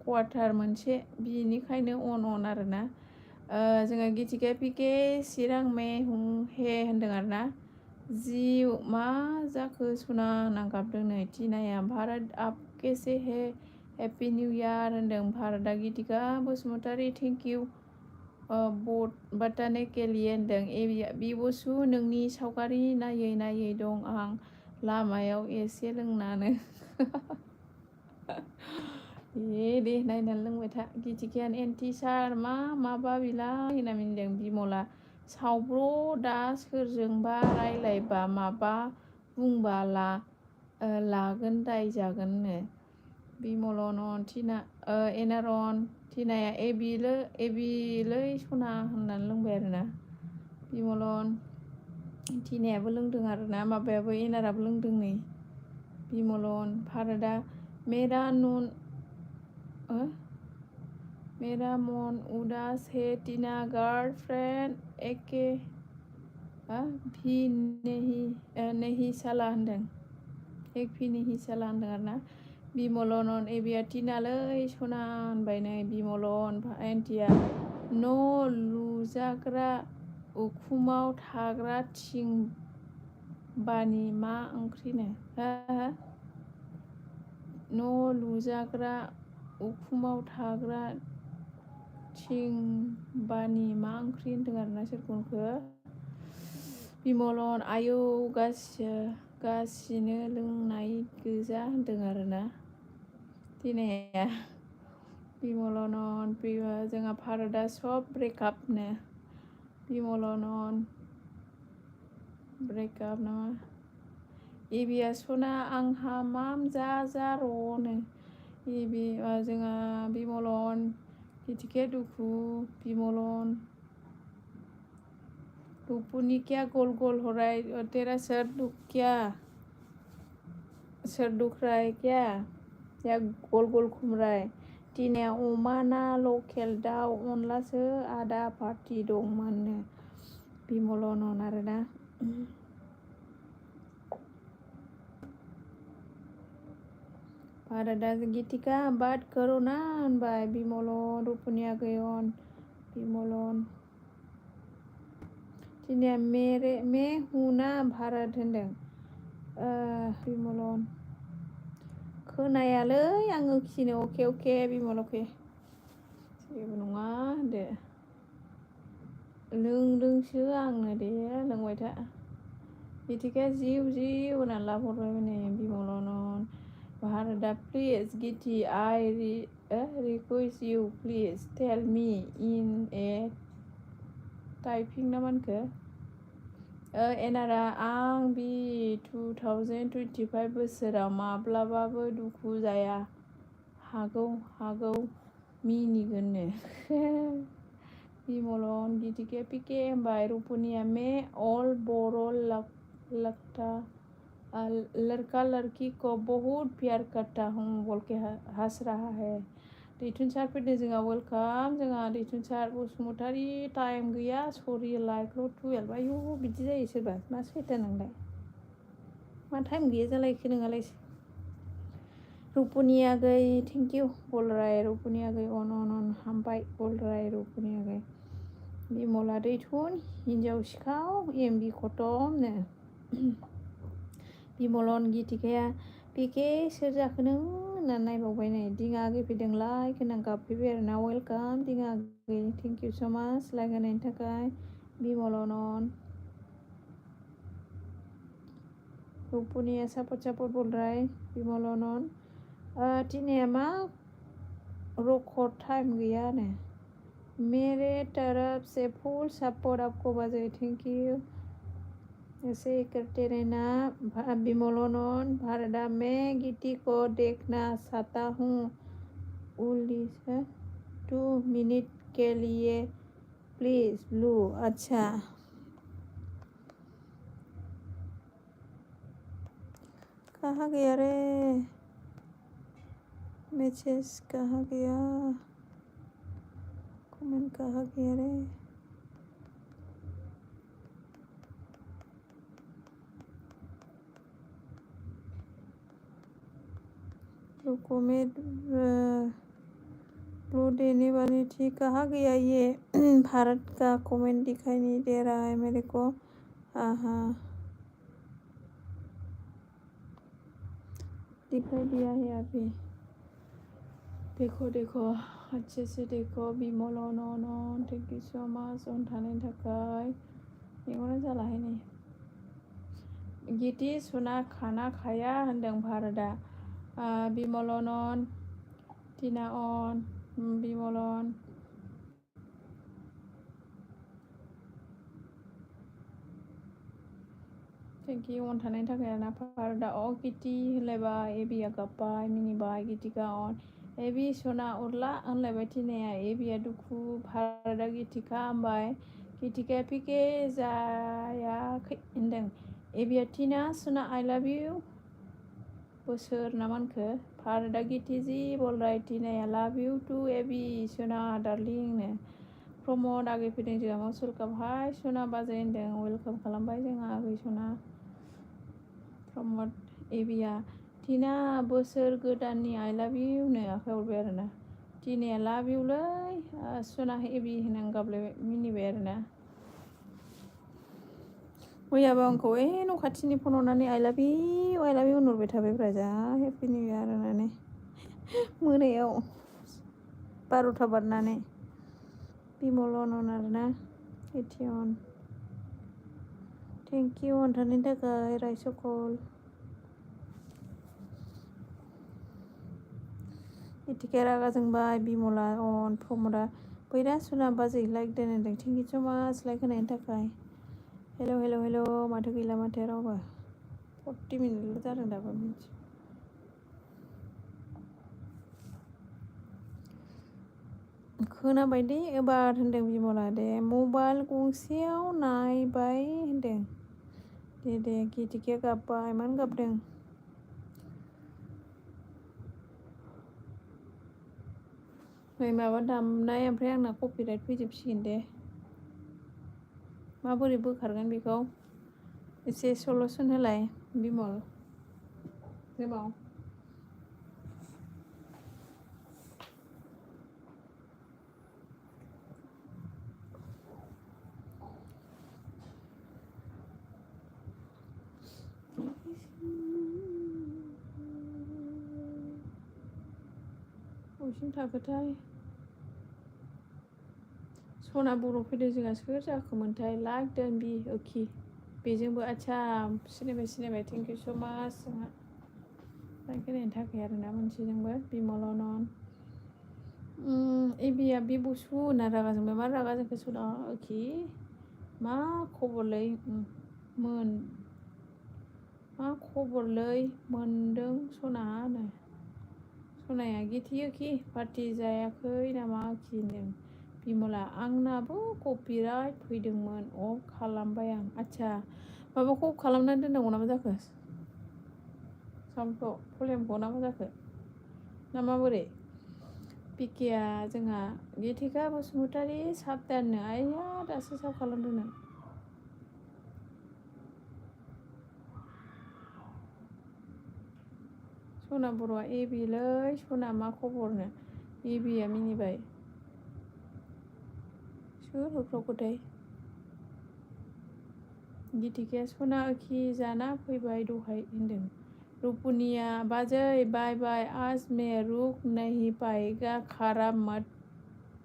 क्वार्टार मोनसे बिनिखायनो अन आरोना जोंहा गिथिखे पिके चिरां मे हे होनदों आरोना जिउ मा जाखो सना होनना गाबदों नै टिनाया भारत आप केसे हे हेपि निउ इयार होनदों भारतआ गिथिखा बसुमतारी थेंक इउ बताने के लिए होनदों बिबसु नोंनि सावगारि नायै दं आं लामायाव एसे लोंनानै दे नायनानै लोंबाय था गिथिखायानो एन्टि सार माबा बिलाय होनना मिनिदों बिमला सावब्र दा सोरजोंबा रायलायबा माबा बुंबा लागोन दाय जागोननो बिमलन टिना एनारन टिनाया एबिलै सना होननानै लोंबाय आरोना बिमलन टिनायाबो लोंदों आरोना माबायाबो एनाराबो लोंदों नै बिमलन भारतआ मेरा मन उदास है टीना गर्लफ्रेंड एके भी नहीं साला होनदों एक भी नहीं साला होनदों आरोना बिमलन एबिया टिनालै सना होनबाय नै बिमलन एन्टिया न' लुजाग्रा उखुमाव थाग्रा थिं बानि मा ओंख्रिनो न' लुजाग्रा उखुमाव थाग्रा थिं बानि मा ओंख्रि होनदों आरोना सोरखौनोखो बिमलन आयौ गासिनो लोंनाय गोजा होनदों आरोना दिनैया बिमलन जोंहा भारतआ सब ब्रेकआपनो बिमलन ब्रेकआप नामा एबिया सना आंहा माम जा र'नो जोंहा बिमलन गिथिखे दुखु बिमलन रुपुनि क्या गोल हो रहा है तेरा सर दुख रहा है क्या या गोल घुम रहा है टिनाया अमा ना लकेल दाउ अनलासो आदा पार्टि दंमोननो बिमलन आरोना भारतआ गिथिखा बात करो ना होनबाय बिमलन रुपुनिया गयन बिमलन टिनाया मैं हूं ना भारत होनदों बिमलन खोनायालै आङो खिनो अके बिमल अके जेबो नङा होनदो लोंदोंसो आंनो दे लोंबाय था बिथिका जिउ होनानै लाहरबाय माने बिमलनो भारदा प्लिज गिथि I request you please tell me in A typing ना मानखो एनारा आं बि 2025 बोसोराव माब्लाबाबो दुखु जाया हागौ मिनिगोननो बिमलन गिथिके पिके बाय रुपनिया में ऑल बोरो लड़का लड़की को बहुत प्यार करता हूँ बोल के हंस रहा है दैथुनसार फैदों जोंहा वेलकाम जोंहा दैथुनसार बसुमतारी टाइम गैया सरि लाइकल' 12 आयु बिदि जायो सोरबा मा सैथा नोंलाय मा टाइम गैया जालायखो नोंहालाय रुपनिया गै थेंक इउ बलराय रुपनिया गै अन हामबाय बलराय रुपनिया गै बिमला दैथुन हिन्जाव सिखाव एमबि खतमनो बिमलन गिथिकाया पिके सोर जाखो नों होननानै नायबावबाय नै दिङा आगै फैदों लाइक होनना गाबफैबाय आरोना वेलकाम दिङा आगै थेंक इउ स' माच लाइक होनायनि थाखाय बिमलन रुपनिया सापर्ट बलराय बिमलन टिनाया मा रखद टाइम गैयानो मेरे तरफ से फुल सपोर्ट आपको बाजे थैंक यू ऐसे करते रहना बिमलन भारदा में गिटी को देखना चाहता हूँ 2 मिनट के लिए प्लीज लू अच्छा कहाँ गया रे मैसेज कहाँ गया कमेंट कहाँ गया रे रुको मैं ब्लू देने वाली थी कहाँ गया ये भारत का कमेंट दिखाई नहीं दे रहा है मेरे को हाँ दिखाई दिया है अभी देखो अच्छे से देखो बिमलन थैंक यू सो मच अन थानायनि थाखाय मेगना जालाहाय नै गिति सुना खाना खाया होनदों भारतआ बिमलन टिना अन बिमलन थेंक इउ अन थानायनि थाखाय ना भारतआ गिति होनलायबाय एबिया गाबबाय मिनिबाय गितिका अन एबि सना उरला होनलायबाय टिनाया एबिया दुखु भारतआ गितिका होनबाय गितिकाया पिके जायाखै होनदों एबिया टिना सना आइ लाभ इउ बोसोर ना मानखो भारतआ गिति जि बलराय टिनाया लाभ इउ टु एबि सना डार्लिंनो प्रमद आगै फैदों जोंहा मसुल काप हाय सना बाजै होनदों वेलकाम खालामबाय जोंहा आगै सना प्रमद एबिया टिना बोसोर गोदाननि आइ लाभ इउनो आखाइ हरबाय आरोना टिनाया लाभ इउलै सना एबि होननानै गाबलायबाय मिनिबाय आरोना मैयाबो आंखौ न' खाथिनि फन हरनानै आइ लाभ इउ होनहरबाय थाबायब्रा जा हेपि निउ इयार होननानै मोनायाव 12था बारनानै बिमलन आरोना एटियन थेंक इउ अन थानायनि थाखाय रायसकल इटिके रागा जोंबाय बिमला अन प्रमदा बैरा सुना बाजै लाइक दोनदों थेंक इउ स' माच लाइक होनायनि थाखाय हेल' माथो गैला माथो रावबो 40 मिनिटल' जादों दाबो मिथि खोनाबाय दे एबार होनदों बिमला दे मबाइल गंसेयाव नायबाय होनदों दे गितिके गाबबाय मानो गाबदों नै माबा दामनाय ओमफ्राय आंना कपिराइट फैजोबसिगोन दे माबोरै बोखारगोन बेखौ एसे सलुसन होलाय बिमल जेमाव बबेसिम थाखोथाय सना बर' फैदों जोंहा सोर जाखोमोनथाय लाइक दोन बि ओके बेजोंबो आदसा सिनायबाय थेंक इउ स' माच जोंहा लाइक होनायनि थाखाय आरोना मोनसेजोंबो बिमल अनन एबिया बे बुसु होनना रागा जोंबाय मा रागा जोंखो सना ओके मा खबरलै मा खबरलै मोनदों सना होनो सनाया गिथियोखि पार्टि जायाखै नामा आखि होनदों बिमला आंनाबो कपिराइट फैदोंमोन अफ खालामबाय आं आदसा माबाखौ अफ खालामनानै दोननांगौ नामा जाखो साउन्डखौ भलिउमखौ ना मा जाखो ना माबोरै पिकेआ जोंहा गेथिका बसुमतारी साबदाननो आइया दासो साब खालामदोंनो सना बर'आ एबिलै सना मा खबरनो एबिया मिनिबाय सोर होख्रावखोथाय गिथिकाया सना ओखि जाना फैबाय दहाय होनदों रुपुनिया बाजै बाय बाय आज मैं रुक नहीं पाएगा खराब मत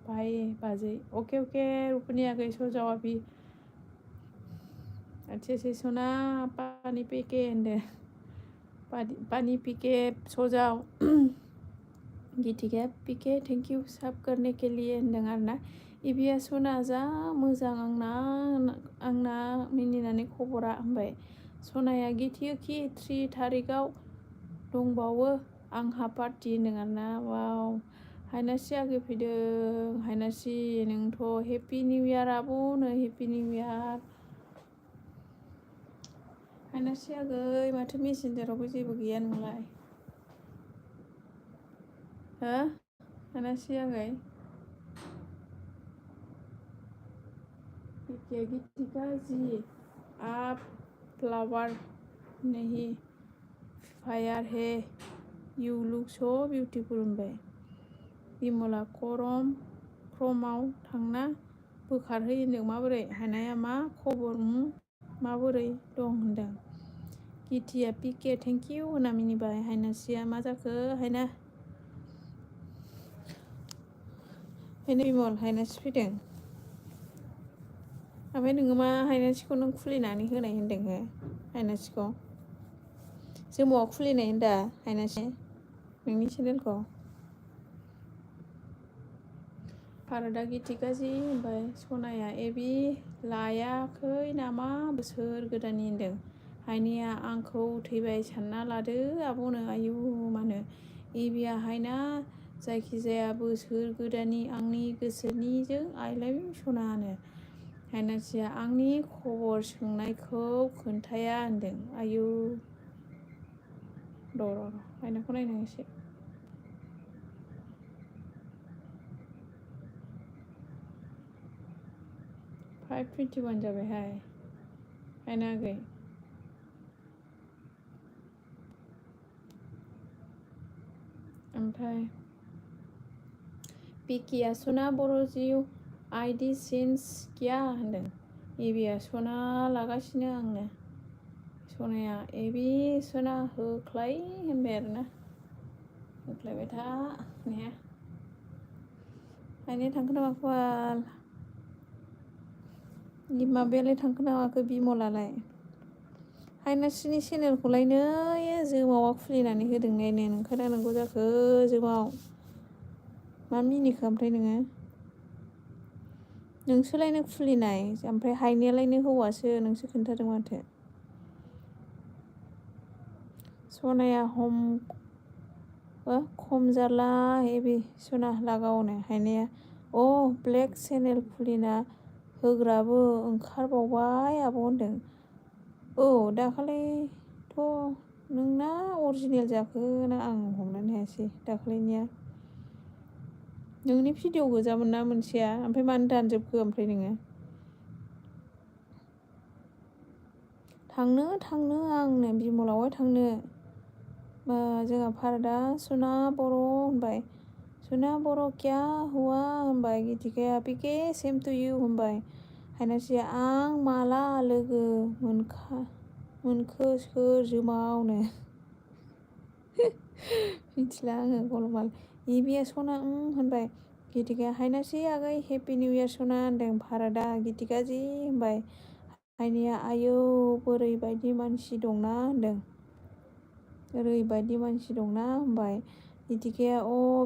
भाई बाजै ओके ओके रुपुनिया गई सो जाओ अभी अच्छे से सोना पानी पी के होनदों पानी पी के सो जाओ गिथिकाया पी के थैंक यू साब करने के लिए होनदों आरोना एबिया सना जा मोजां आंना मिनिनानै खबरा होनबाय सनाया गिथियोखि 3 थारिखआव दंबावो आंहा पार्टि होनदों आरोना वाव हायनासि आगै फैदों हायनासि नोंथ' हेपि निउ इयार आब'नो हेपि निउ इयार हायनासि आगै माथो मेसेन्जारावबो जेबो गैया नोंलाय हो हायनासि आगै गिथिका जी आप फ्लावर नहीं फायर है यू लुक सो बिउटिफुल होनबाय बिमला क्रमाव थांना बोखारहै होनदों माबोरै हायनाया मा खबर माबोरै दं होनदों गिथिया पिके थेंक इउ होनना मिनिबाय हायनासिया मा जाखो हायना बिमल हायनासि फैदों ओमफ्राय नोङो मा हायनासिखौ नों खुलिनानै होनाय होनदों हो हायनासिखौ जोमावा खुलिनाय होनदा हायनासि नोंनि चेनेलखौ भारतआ गिथिका जि होनबाय सनाया एबि लायाखै नामा बोसोर गोदाननि होनदों हायनाया आंखौ थैबाय सानना लादो आब'नो आयु मानो एबिया हायना जायखिजाया बोसोर गोदाननि आंनि गोसोनिजों आइ लाभ इउ सनानो हायनासिया आंनि खबर सोंनायखौ खोन्थाया होनदों आयु र' हायनाखौ नायनां एसे 5:21 जाबायहाय हायना आगै ओमफ्राय पिकिया सना बर' जिउ आइडि चेन्ज किया होनदों एबिया सना लागासिनो आंनो सनाया एबि सना होख्लाय होनबाय आरोना होख्लायबाय था ने हायनाया थांखो ना माखो बाल माबायालाय थांखो ना माखो बिमलालाय हायनासिनि चेनेलखौलायनो जोमावा खुलिनानै होदों नायनो नोंखायना नंगौ जाखो जोमाव मा मिनिखो ओमफ्राय नोंसोलायनो खुलिनाय ओमफ्राय हायनायालायनो हौवासो नोंसो खोन्थादों माथो सनाया खम जाला एबि सना लागावनो हायनाया ब्लेक चेनेल खुलिना होग्राबो ओंखारबावबाय आब' होनदों दाखालिथ' नोंना अरिजिनेल जाखो ना आं हमनानै हायासै दाखालिनिया नोंनि भिडिअ गोजामोन ना मोनसेया ओमफ्राय मानो दानजोबखो ओमफ्राय नोङो थांनो आंनो बिमलावहाय थांनो जोंहा भारतआ सना बर' होनबाय सना बर' क्या हुआ होनबाय गिथिकाया पिके सेम टु इउ होनबाय हायनासिया आं माला लोगो मोनखो सोर जोमावनो मिथिला आङो गलमाल एबिया सना होनबाय गितिका हायनासि आगै हेपि निउ इयार सना होनदों भारतआ गितिका जि होनबाय हायनाया आयौ ओरैबायदि मानसि दंना होनदों ओरैबायदि मानसि दंना होनबाय गितिकाया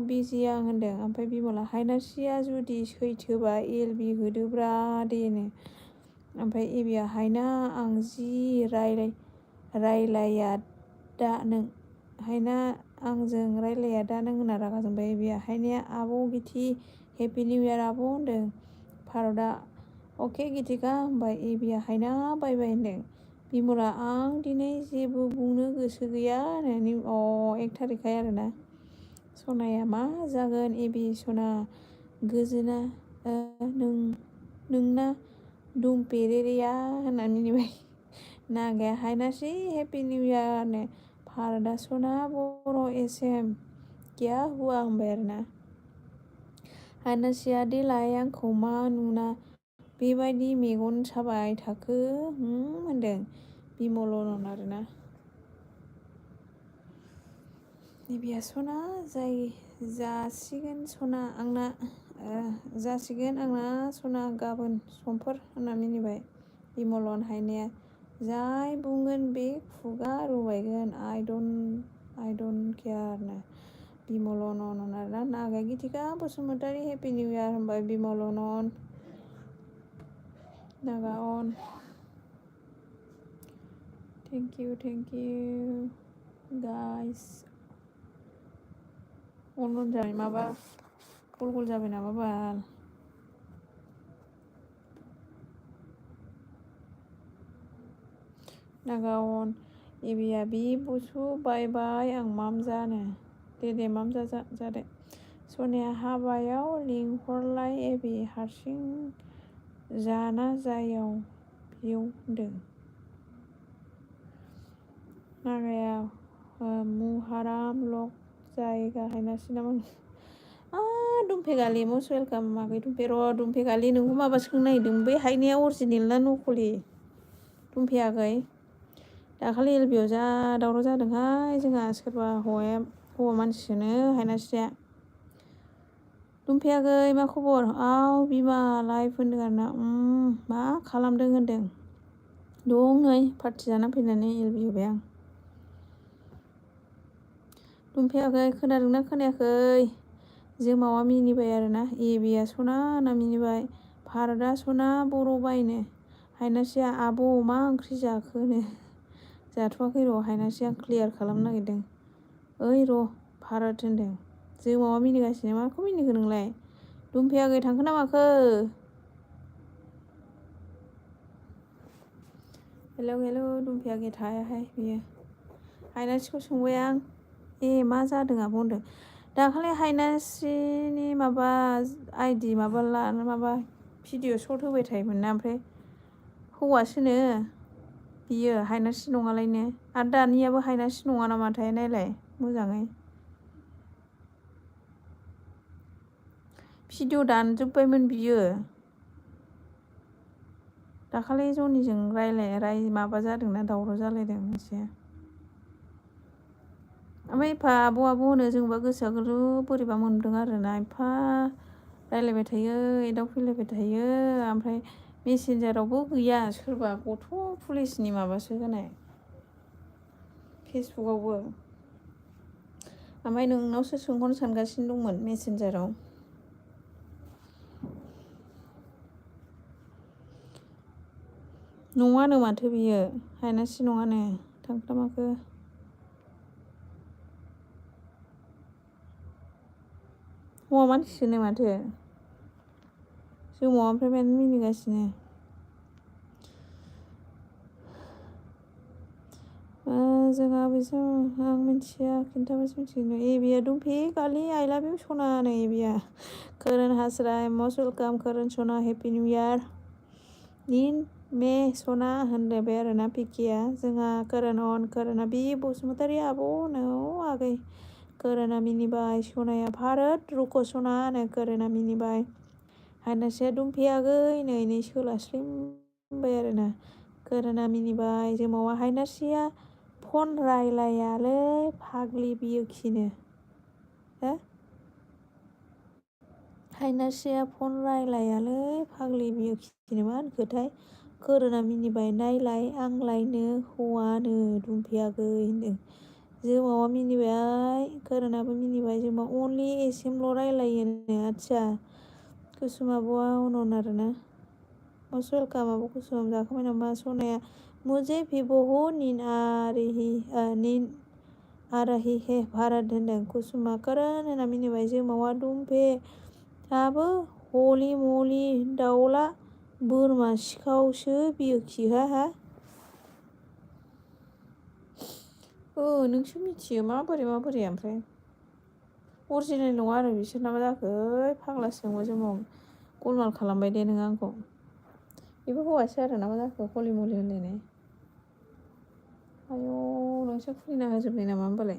बिजि आं होनदों ओमफ्राय बिमला हायनासिया जुदि सैथोबा एलबि होदोब्रा देनो ओमफ्राय एबिया हायना आं जि रायलाया दा नों हायना आंजों रायलाया दा नों होनना रागा जोंबाय एबिया हायनाया आब' गिति हेपि निउ इयार आब' होनदों भारतआ अके गितिका होनबाय एबिया हायना बाय बाय होनदों बिमला आं दिनै जेबो बुंनो गोसो गैया होनो 1 थारिखखाय आरोना सनाया मा जागोन एबि सना गोजोना नोंना दुमपेरेरिया होननानै मिनिबाय नागाया हायनासि हेपि निउ इयारनो भारतआ सना बर' एसएम क्या हुआ होनबाय आरोना हायनासिया देलाय आंखौ मा नुना बेबायदि मेगन साबाय थाखो होनदों बिमलन आरोना एबिया सना जासिगोन सना गाबोन समफोर होनना मिनिबाय बिमलन हायनाया जाय बुंगोन बे खुगा रुबायगोन आइ डन्ट केयारनो बिमलन आरोना नागाया Gitika Basumatary happy new year होनबाय बिमलन नागा अन थेंक इउ गाइस अन जाबाय माबा गल जाबाय नामा बाल नागा अन एबिया बि बुसु बाय बाय आं माम जानो दे माम जादे सनाया हाबायाव लिंहरलाय एबि हारसिं जाना जायाव बेव होनदों नागाया मुहाराम लक जायगा हायनासि नामा दुमफेगालि मस्ट वेलकाम आगै दुमफे दुमफेगालि नोंखौ माबा सोंनो नागिरदों बै हायनाया अरिजिनेल ना नकलि दुमफे आगै दाखालि एलबियाव जा दावराव जादोंहाय जोंहा सोरबा हौवा मानसिखौनो हायनासिया दुमफे आगै मा खबर बिमा लाइफ होनदों आरोना मा खालामदों होनदों दं नै पार्टि जाना फैनानै एलबि होबाय आं दुमफे आगै खोनादोंना खोनायाखै जोमावा मिनिबाय आरोना एबिया सना होनना मिनिबाय भारतआ सना बर' बायनो हायनासिया आब' मा ओंख्रि जाखोनो जाथ'वाखै र' हायनासिया आं क्लियार खालामनो नागिरदों ओइ र' भारत होनदों जोमावा मिनिगासिनो माखौ मिनिखो नोंलाय दुमफे आगै थांखो ना माखो हेलौ दुमफे आगै थायाहाय बियो हायनासिखौ सोंबाय आं मा जादों आब' होनदों दाखालि हायनासिनि माबा आइडि माबा भिडिअ सर्ट होबाय थायोमोन ना ओमफ्राय हौवासोनो बियो हायनासि नङालायनो आरो दानियाबो हायनासि नङा नामाथाय नायलाय मोजाङै भिडिअ दानजोब्बायमोन बियो दाखालि जनिजों माबा जादोंना दावराव जालायदों एसे ओमफ्राय एफा आब' होनो जोंबा गोसोआ बोरैबा मोनदों आरोना एफा रायलायबाय थायो एदाव फैलायबाय थायो ओमफ्राय मेसेन्जारावबो गैया सोरबा गथ' पुलिसनि माबासो होनाय फेसबुकआवबो ओमफ्राय नोंनावसो सोंहरनो सानगासिनो दंमोन मेसेन्जाराव नङानो माथो बियो हायनासि नङानो थांखोमाखो हौवा मानसिसोनो माथो जोमावा ओमफ्राय मानो मिनिगासिनो जोंहा आं मिथिया खिन्थाबासो मिथिगोन एबिया दुमफे गालि आइ लाभ इउ सना नै एबिया करण हासराय मस्ट वेलकाम करण सना हेपि निउ इयार इन मे सना होनलायबाय आरोना पिकिया जोंहा करणआ बि बसुमतारी आब' नो आगै करणआ मिनिबाय सनाया भारत रुक' सना होनो करणआ मिनिबाय हायनासिया दुमफे आगै नै सोलास्लिमबाय आरोना करणआ मिनिबाय जोमावा हायनासिया फन रायलायालै फाग्लि बियो खिनो हो हायनासिया फन रायलायालै फाग्लि बियो खिनो मा होनखोथाय खोरोना मिनिबाय नायलाय आंलायनो हौवानो दुमफियागै होनदों। जोमावा मिनिबाय खोरोनाबो मिनिबाय जोमा अनलि एसेमल' रायलायोनो आदसा कुसुम आब'आ अनन आरोना मस्ट वेलकाम आब' कुसुम जाखांबाय नामा सनाया मुझे भी बहुत नींद आ रही है भारत होनदों कुसुमा करण होनना मिनिबाय जोमावा दुमफे आबो हलि मलि दाउला बोरमा सिखावसो बियो खिहा नोंसो मिथियो माबोरै ओमफ्राय अरिजिनेल नङा आरो बिसोरना मा जाखो फाग्लासो नंगौ जोमाव गलमाल खालामबाय दे नोङो आंखौ बेबो हौवासो आरो ना मा जाखो हलि मलि होनलायनाय आयौ नोंसो खुलिना होजोबनाय नामा होमबालाय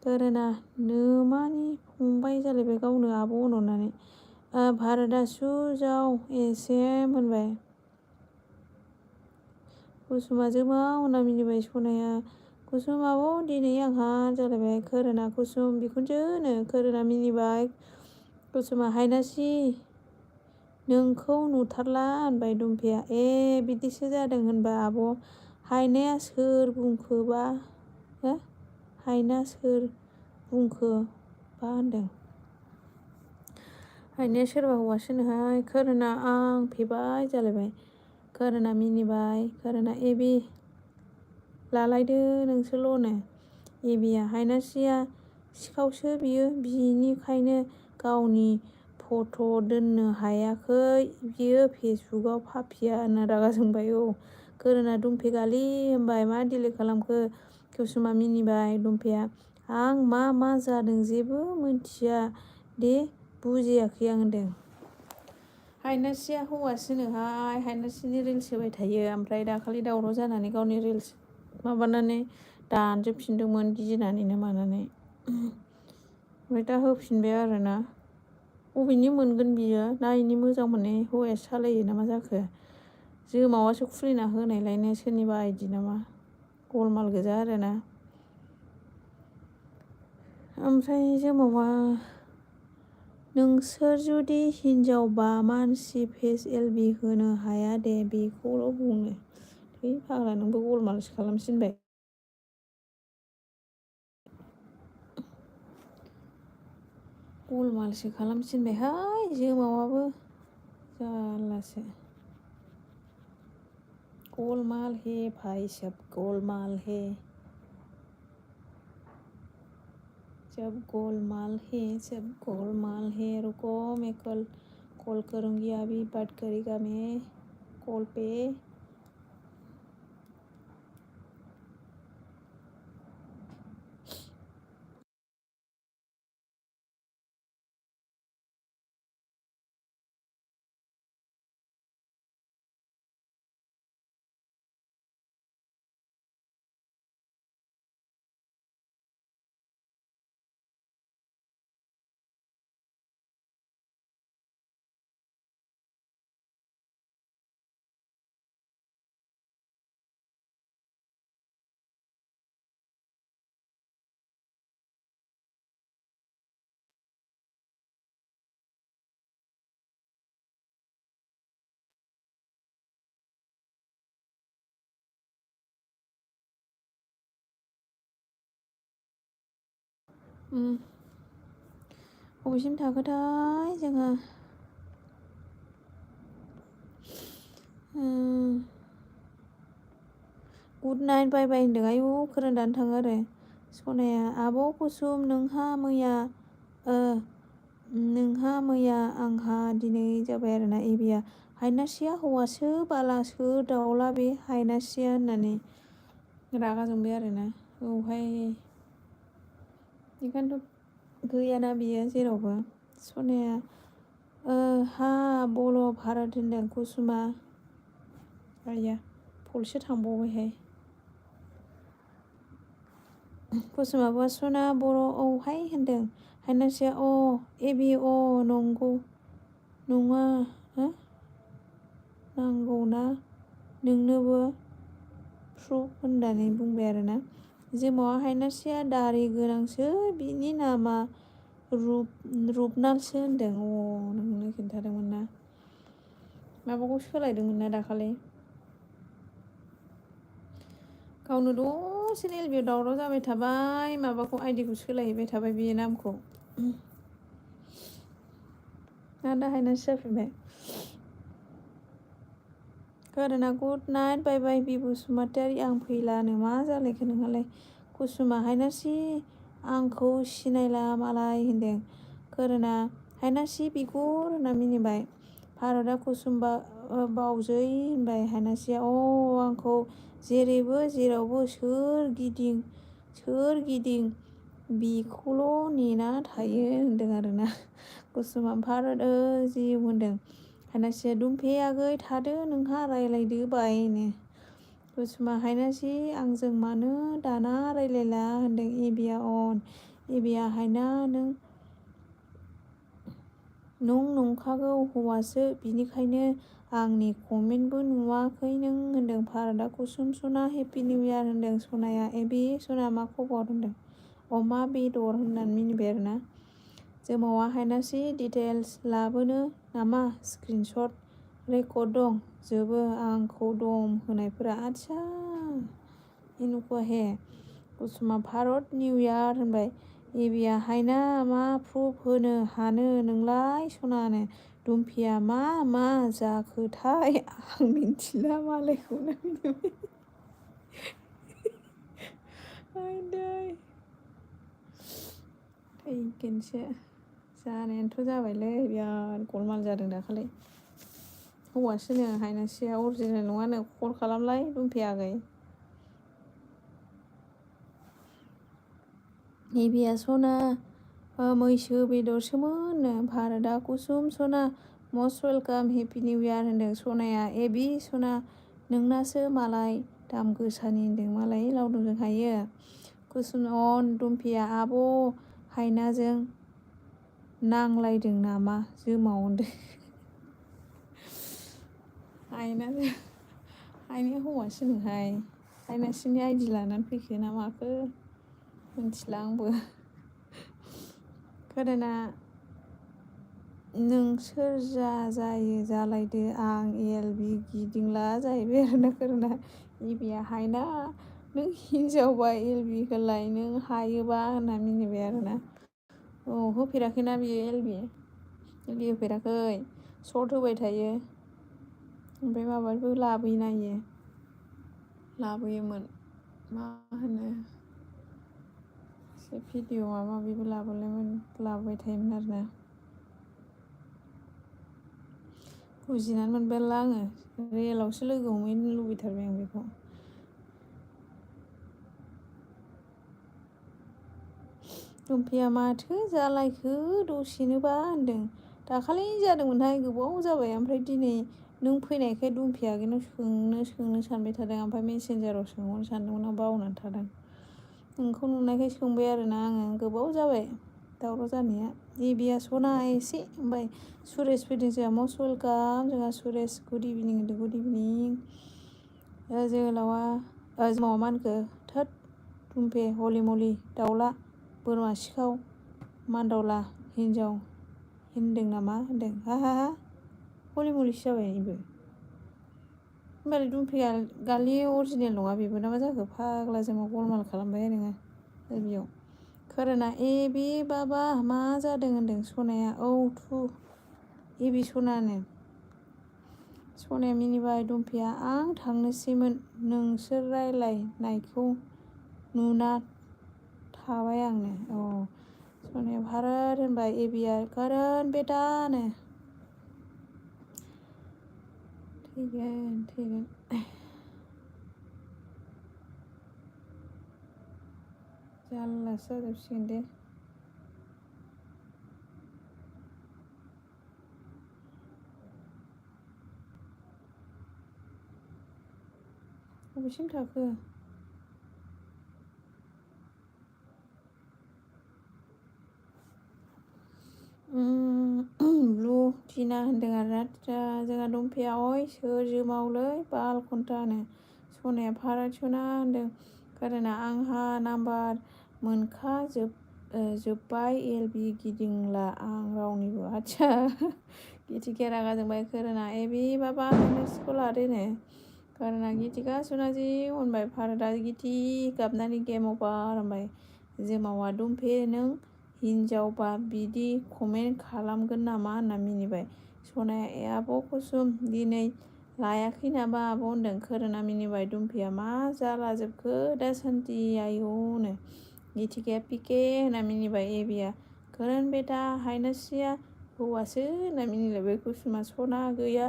खोरोना नोमानि फंबाय जालायबाय गावनो आब' अननानै भारतआ सुजाव एसे मोनबाय कुसुमा जोमाव होनना मिनिबाय सनाया कुसुम आब' दिनै आंहा जालायबाय खोरोना कुसुम बिखुनजोनो खोरोना मिनिबाय कुसुमा हायनासि नोंखौ नुथारला होनबाय दुमफिया बिदिसो जादों होनबा आब' हायनाया सोर बुंखोबा हायना सोर बुंखोबा होनदों हायनाया सोरबा हौवासोनोहाय खोरोना आं फेबाय जालायबाय खोरोना मिनिबाय खोरोना एबि लालायदो नोंसोरल'नो एबिया हायनासिया सिखावसो बियो बिनिखायनो गावनि फट' दोननो हायाखै बियो फेसबुकआव पापिया होनना रागा जोंबाय खोरोना दुमफे गालि होनबाय मा डिलिट खालामखो कुसुमा मिनिबाय दुमफेया आं मा जादों जेबो मिन्थिया दे बुजियाखै आं होनदों हायनासिया हौवासोनोहाय हायनासिनि रिल्स होबाय थायो ओमफ्राय दाखालि दावराव जानानै गावनि रिल्स माबानानै दानजोबफिनदोंमोन गिनानैनो मानानै ओमफ्राय दा होफिनबाय आरोना बबेनि मोनगोन बियो नायनि मोजां मोननाय हौवाया सालायो ना मा जाखो जोमावासो खुलिना होनायलायनो सोरनिबा आइदि नामा गलमाल गोजा आरोना ओमफ्राय जोमावा नोंसोर जुदि हिनजावबा मानसि फेस एलबि होनो हाया दे बेखौल' बुङो थै फाग्ला नोंबो गलमालसो खालामसिनबाय गलमालसो खालामसिनबायहाय जोमावाबो जारलासो गोलमाल हे भाई सब गोलमाल हे सब गोलमाल है रुको मैं कॉल करूँगी अभी बात करेगा मैं कॉल पे बबेसिम थाखोथाय जोङो गुड नाइट बाय बाय होनदों आयु खोरोन दानो थाङो आरो सनाया आब' कुसुम नोंहा मैया आंहा दिनै जाबाय आरोना एबिया हायनासिया हौवासो बालासो दाउला बे हायनासिया होननानै रागा जोंबाय आरोना औहाय बेखायनोथ' गैयाना बियो जेरावबो सनाया हा बल' भारत होनदों कुसुमा आया फलसो थांबावबायहाय कुसुमाबो सना बर' औहाय होनदों हायनासिया एबि नंगौ नङा नांगौना नोंनोबो प्रुफ होननानै बुंबाय आरोना जोमावा हायनासिया दारि गोनांसो बिनि नामा रुपनालसो होनदों। नोंनो खिन्थादोंमोन ना, माबाखौ सोलायदोंमोन ना दाखालि। गावनो दसेनो एलबियाव दावराव जाबाय थाबाय, माबाखौ आइडिखौ सोलायहैबाय थाबाय बे नामखौ। दाहायनासो जाफिनबाय। खोरोना गुड नाइट बाय बाय बि बसुमतारी। आं फैलानो मा जालायखो नोंहालाय? कुसुमा हायनासि आंखौ सिनायला मालाय होनदों। खोरोना हायनासि बिगुर होनना मिनिबाय। भारतआ कुसुम बावजै होनबाय। हायनासिया आंखौ जेरैबो जेरावबो सोरगिदिं बिखौल' नेना थायो होनदों आरोना। कुसुमा भारत जिउ होनदों। हायनासिया दुमफे आगै थादो नोंहा रायलायदो बायनो। कुसुमा हायनासि आंजों मानो दाना रायलायला होनदों। एबिया एबिया हायना नों नंखागौ हौवासो, बिनिखायनो आंनि कमेन्टबो नुवाखै नों होनदों। भारतआ कुसुम सना हेपि निउ इयार होनदों। सनाया एबि सना मा खबर होनदों। अमा बेदर होननानै मिनिबाय आरोना। जोमावा हायनासि डिटेल्स लाबोनो नामा? स्क्रिनशट रेकर्ड दं जोबो आंखौ दम होनायफोरा। आदसा इनुखौ हे। कुसुमा भारत निउ इयार होनबाय। एबिया हायना मा प्रुफ होनो हानो नोंलाय सनानो? दुमफिया मा जाखोथाय आं मिन्थिला मालायखौनो मिनिबाय। थैगोनसो। जानायानोथ' जाबायलै, बिराद गलमाल जादों दाखालि। हौवासोनो हायनासिया अरिजिनेल नङानो। कल खालामलाय दुमफे आगै। एबिया सना मैसो बेदरसोमोननो। भारतआ कुसुम सना must welcome happy new year होनदों। सनाया एबि सना नोंनासो मालाय दाम गोसानि होनदों। मालाय लावदुमजों हायो। कुसुम दुमफेया आब' हायनाजों नांलायदों नामा जोमाव होनदों। हायनाया हौवासोनोहाय। हायनासिनि आइडि लानानै फैखो ना माखो मिन्थिला आंबो। खोरोना नोंसोर जायो जालायदो आं एलबि गिदिंला जाहैबाय आरोना। खोरोना एबिया हायना नों हिनजावबा एलबि होलाय नों हायोबा होनना मिनिबाय आरोना। होफेराखैना बियो एलबि होफेराखै। सर्ट होबाय थायो। ओमफ्राय माबाबो लाबोयोना इयो। लाबोयोमोन मा होनो एसे भिडिअ माबा माबिबो लाबोबाय थायोमोन आरोना। बुजिनानै मोनबायला आङो। रियेलावसो लोगो हमहैनो लुबैथारबाय आं बेखौ। दुमफेया माथो जालायखो दसेनोबा होनदों। दाखालि जादोंमोनहाय गोबाव जाबाय। ओमफ्राय दिनै नों फैनायखाय दुमफे आगैनाव सोंनो सानबाय थादों। ओमफ्राय मेसेन्जाराव सोंहरनो सानदोंमोन आं बावनानै थादों। नोंखौ नुनायखाय सोंबाय आरोना आङो। गोबाव जाबाय दावराव जानाया। एबिया सना एसे ओमफ्राय सुरेश फैदों जोंहा मस्ट वेलकाम। जोंहा सुरेश गुड इभिनिं होनदों। गुड इभिनिं। जोहोलावा जोमावा मा होनखो? थोद दुमफे हलि मलि दाउला बोरमा सिखाव मान्दावला हिनजाव होनदों नामा होनदों। हा हलि मलिसो जाबाय बेबो। होमबालाय दुमफेया गालि अरिजिनेल नङा बेबो ना मा जाखो? फाग्ला जोंनाव गलमाल खालामबाय नोङो एलबियाव। खोरोना एबि बाबा मा जादों होनदों। सनाया थु एबि सनानो। सनाया मिनिबाय। दुमफेया आं थांनोसैमोन नोंसोर रायलायनायखौ नुना थाबाय आंनो। सनाया भारत होनबाय। एबिया करण बेटानो। थैगोन। जारलासो जाजोबसिगोन दे। बबेसिम थाखो? ब्लु टिना होनदों आरोना। जोंहा दुमफेया सोर जोमावलै बाल घन्टानो। सनाया भारत सना होनदों। खोरोना आंहा नाम्बार जोब्बाय एलबि गिदिंला आं रावनिबो आदसा गिथिके रागा जोंबाय खोरोना एबि बाबा स्कुल लादेनो खोरोना गिथिका सुनाजि होनबाय भारतआ गिथि गाबनानै गेम अभार होनबाय जोमावा दुमफे नों हिनजावबा बिदि कमेन्ट खालामगोन नामा होनना मिनिबाय सनाया आब' कुसुम दिनै लायाखै नामा आब' होनदों खोरोना मिनिबाय दुमफेया मा जालाजोबखो दासान्दि आयौनो गिथिकाया पिके होनना मिनिबाय एबिया खोरोन बेटा हायनासिया हौवासो होनना मिनिलायबाय कुसुमा सना गैया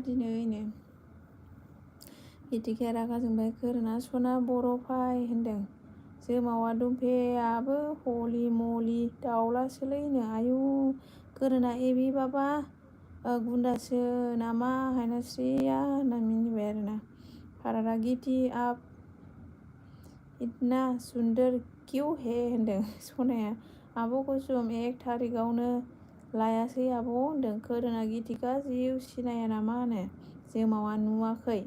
दिनैनो गिथिकाया रागा जोंबाय खोरोना सना बर' फाय होनदों जोमावा दुमफेयाबो हलि मलि दाउलासोलैनो आयु खोरोना एबि बाबा गुन्दासो नामा हायनास्रिया होनना मिनिबाय आरोना भारतआ गिथि आप इतना सुन्दर क्यों है होनदों सनाया आब' कुसुम 1 थारिखआवनो लायासै आब' होनदों खोरोना गिथिका जिउ सिनाया नामा होनो जोमावा नुवाखै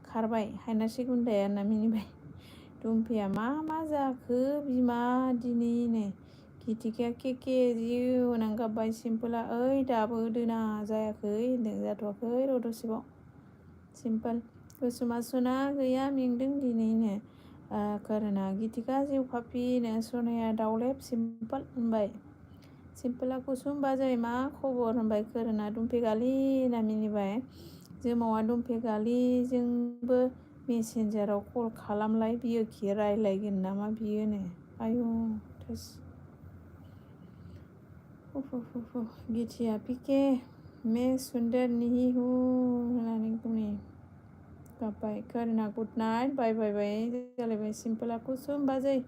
खारबाय हायनास्रि गुन्दाया होनना मिनिबाय दुमफेया मा जाखो बिमा दिनैनो गिथिकाया केके जिउ होनना गाबबाय सिम्पोला ओइ दाबो दोना जायाखै होनदों जाथ'वाखै र' दसेबाव सिम्पोल कुसुमा सना गैया मेंदों दिनैनो खोरोना गिथिका जिउ पापिनो सनाया दाउलेब सिम्पोल होनबाय सिम्पोला कुसुम बाजै मा खबर होनबाय खोरोना दुमफेगालि होनना मिनिबाय जोमावा दुमफेगालिजोंबो मेसेन्जाराव कल खालामलाय बियो खि रायलायगोन नामा बियोनो आयु थोस गिथिया पिके मे सुन्दर निहि हु होननानै गुनि गाबबाय खोरोना गुड नाइट बाय जालायबाय सिम्पोला कुसुम बाजै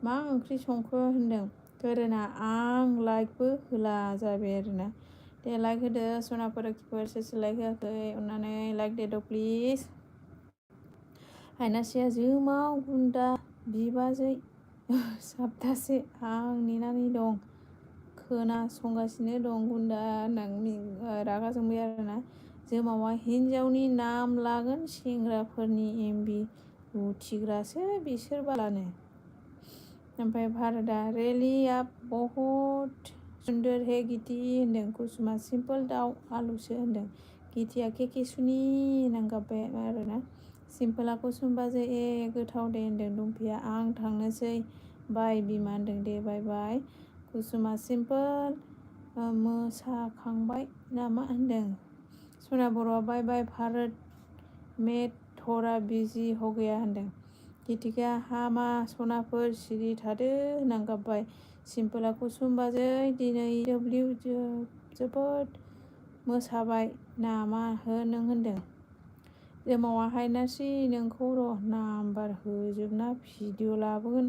मा ओंख्रि संखो होनदों खोरोना आं लाइकबो होला जाबाय आरोना दे लाइक होदो सनाफोर सोर लाइक होआखै अननानै लाइक देद' प्लिज हायनासिया जोमाव गुन्दा बिबाजै साबथासे आं नेनानै दं खोनासंगासिनो दं गुन्दा होनना रागा जोंबाय आरोना जोमावा हिनजावनि नाम लागोन सेंग्राफोरनि एमबि लुथिग्रासो बिसोर बालानो ओमफ्राय भारतआ रेलि आप बहुत सुन्दर हे गिथि होनदों कुसुमा सिम्पोल दाउ आलुसो होनदों गिथिया केके सुनि होनना गाबबाय आरोना सिम्पोला कुसुम बाजै गोथाव दे होनदों दुमफेया आं थांनोसै बाय बिमा होनदों दे बाय कुसुमा सिम्पोल मोसाखांबाय नामा होनदों सना बर'आ बाय भारत में थोड़ा बिजि हो गया होनदों गिथिका हामा सनाफोर सिरि थादो होनना गाबबाय सिम्पोला कुसुम बाजै दिनै जोबोद मोसाबाय नामा नों होनदों जोमावा हायनास्रि नोंखौ र' नाम्बार होजोबना भिडिअ लाबोगोन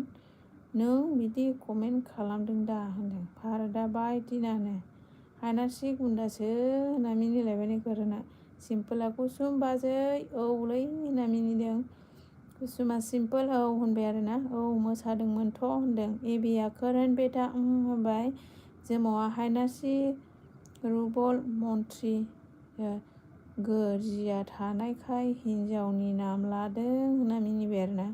नों बिदि कमेन्ट खालामदों दा होनदों भारतआ बाय दिनानो हायनास्रि गुन्दासो होनना मिनिलायबाय खोरोना सिम्पोला कुसुम बाजै औलै होनना मिनिदों कुसुमा सिम्पोल औ होनबाय आरोना औ मोसादोंमोनथ' होनदों एबिया खोरोन बेटा होनबाय जोमावा हायनास्रि रुबल मन्त्रि गोरजिया थानायखाय हिनजावनि नाम लादों होनना मिनिबाय आरोना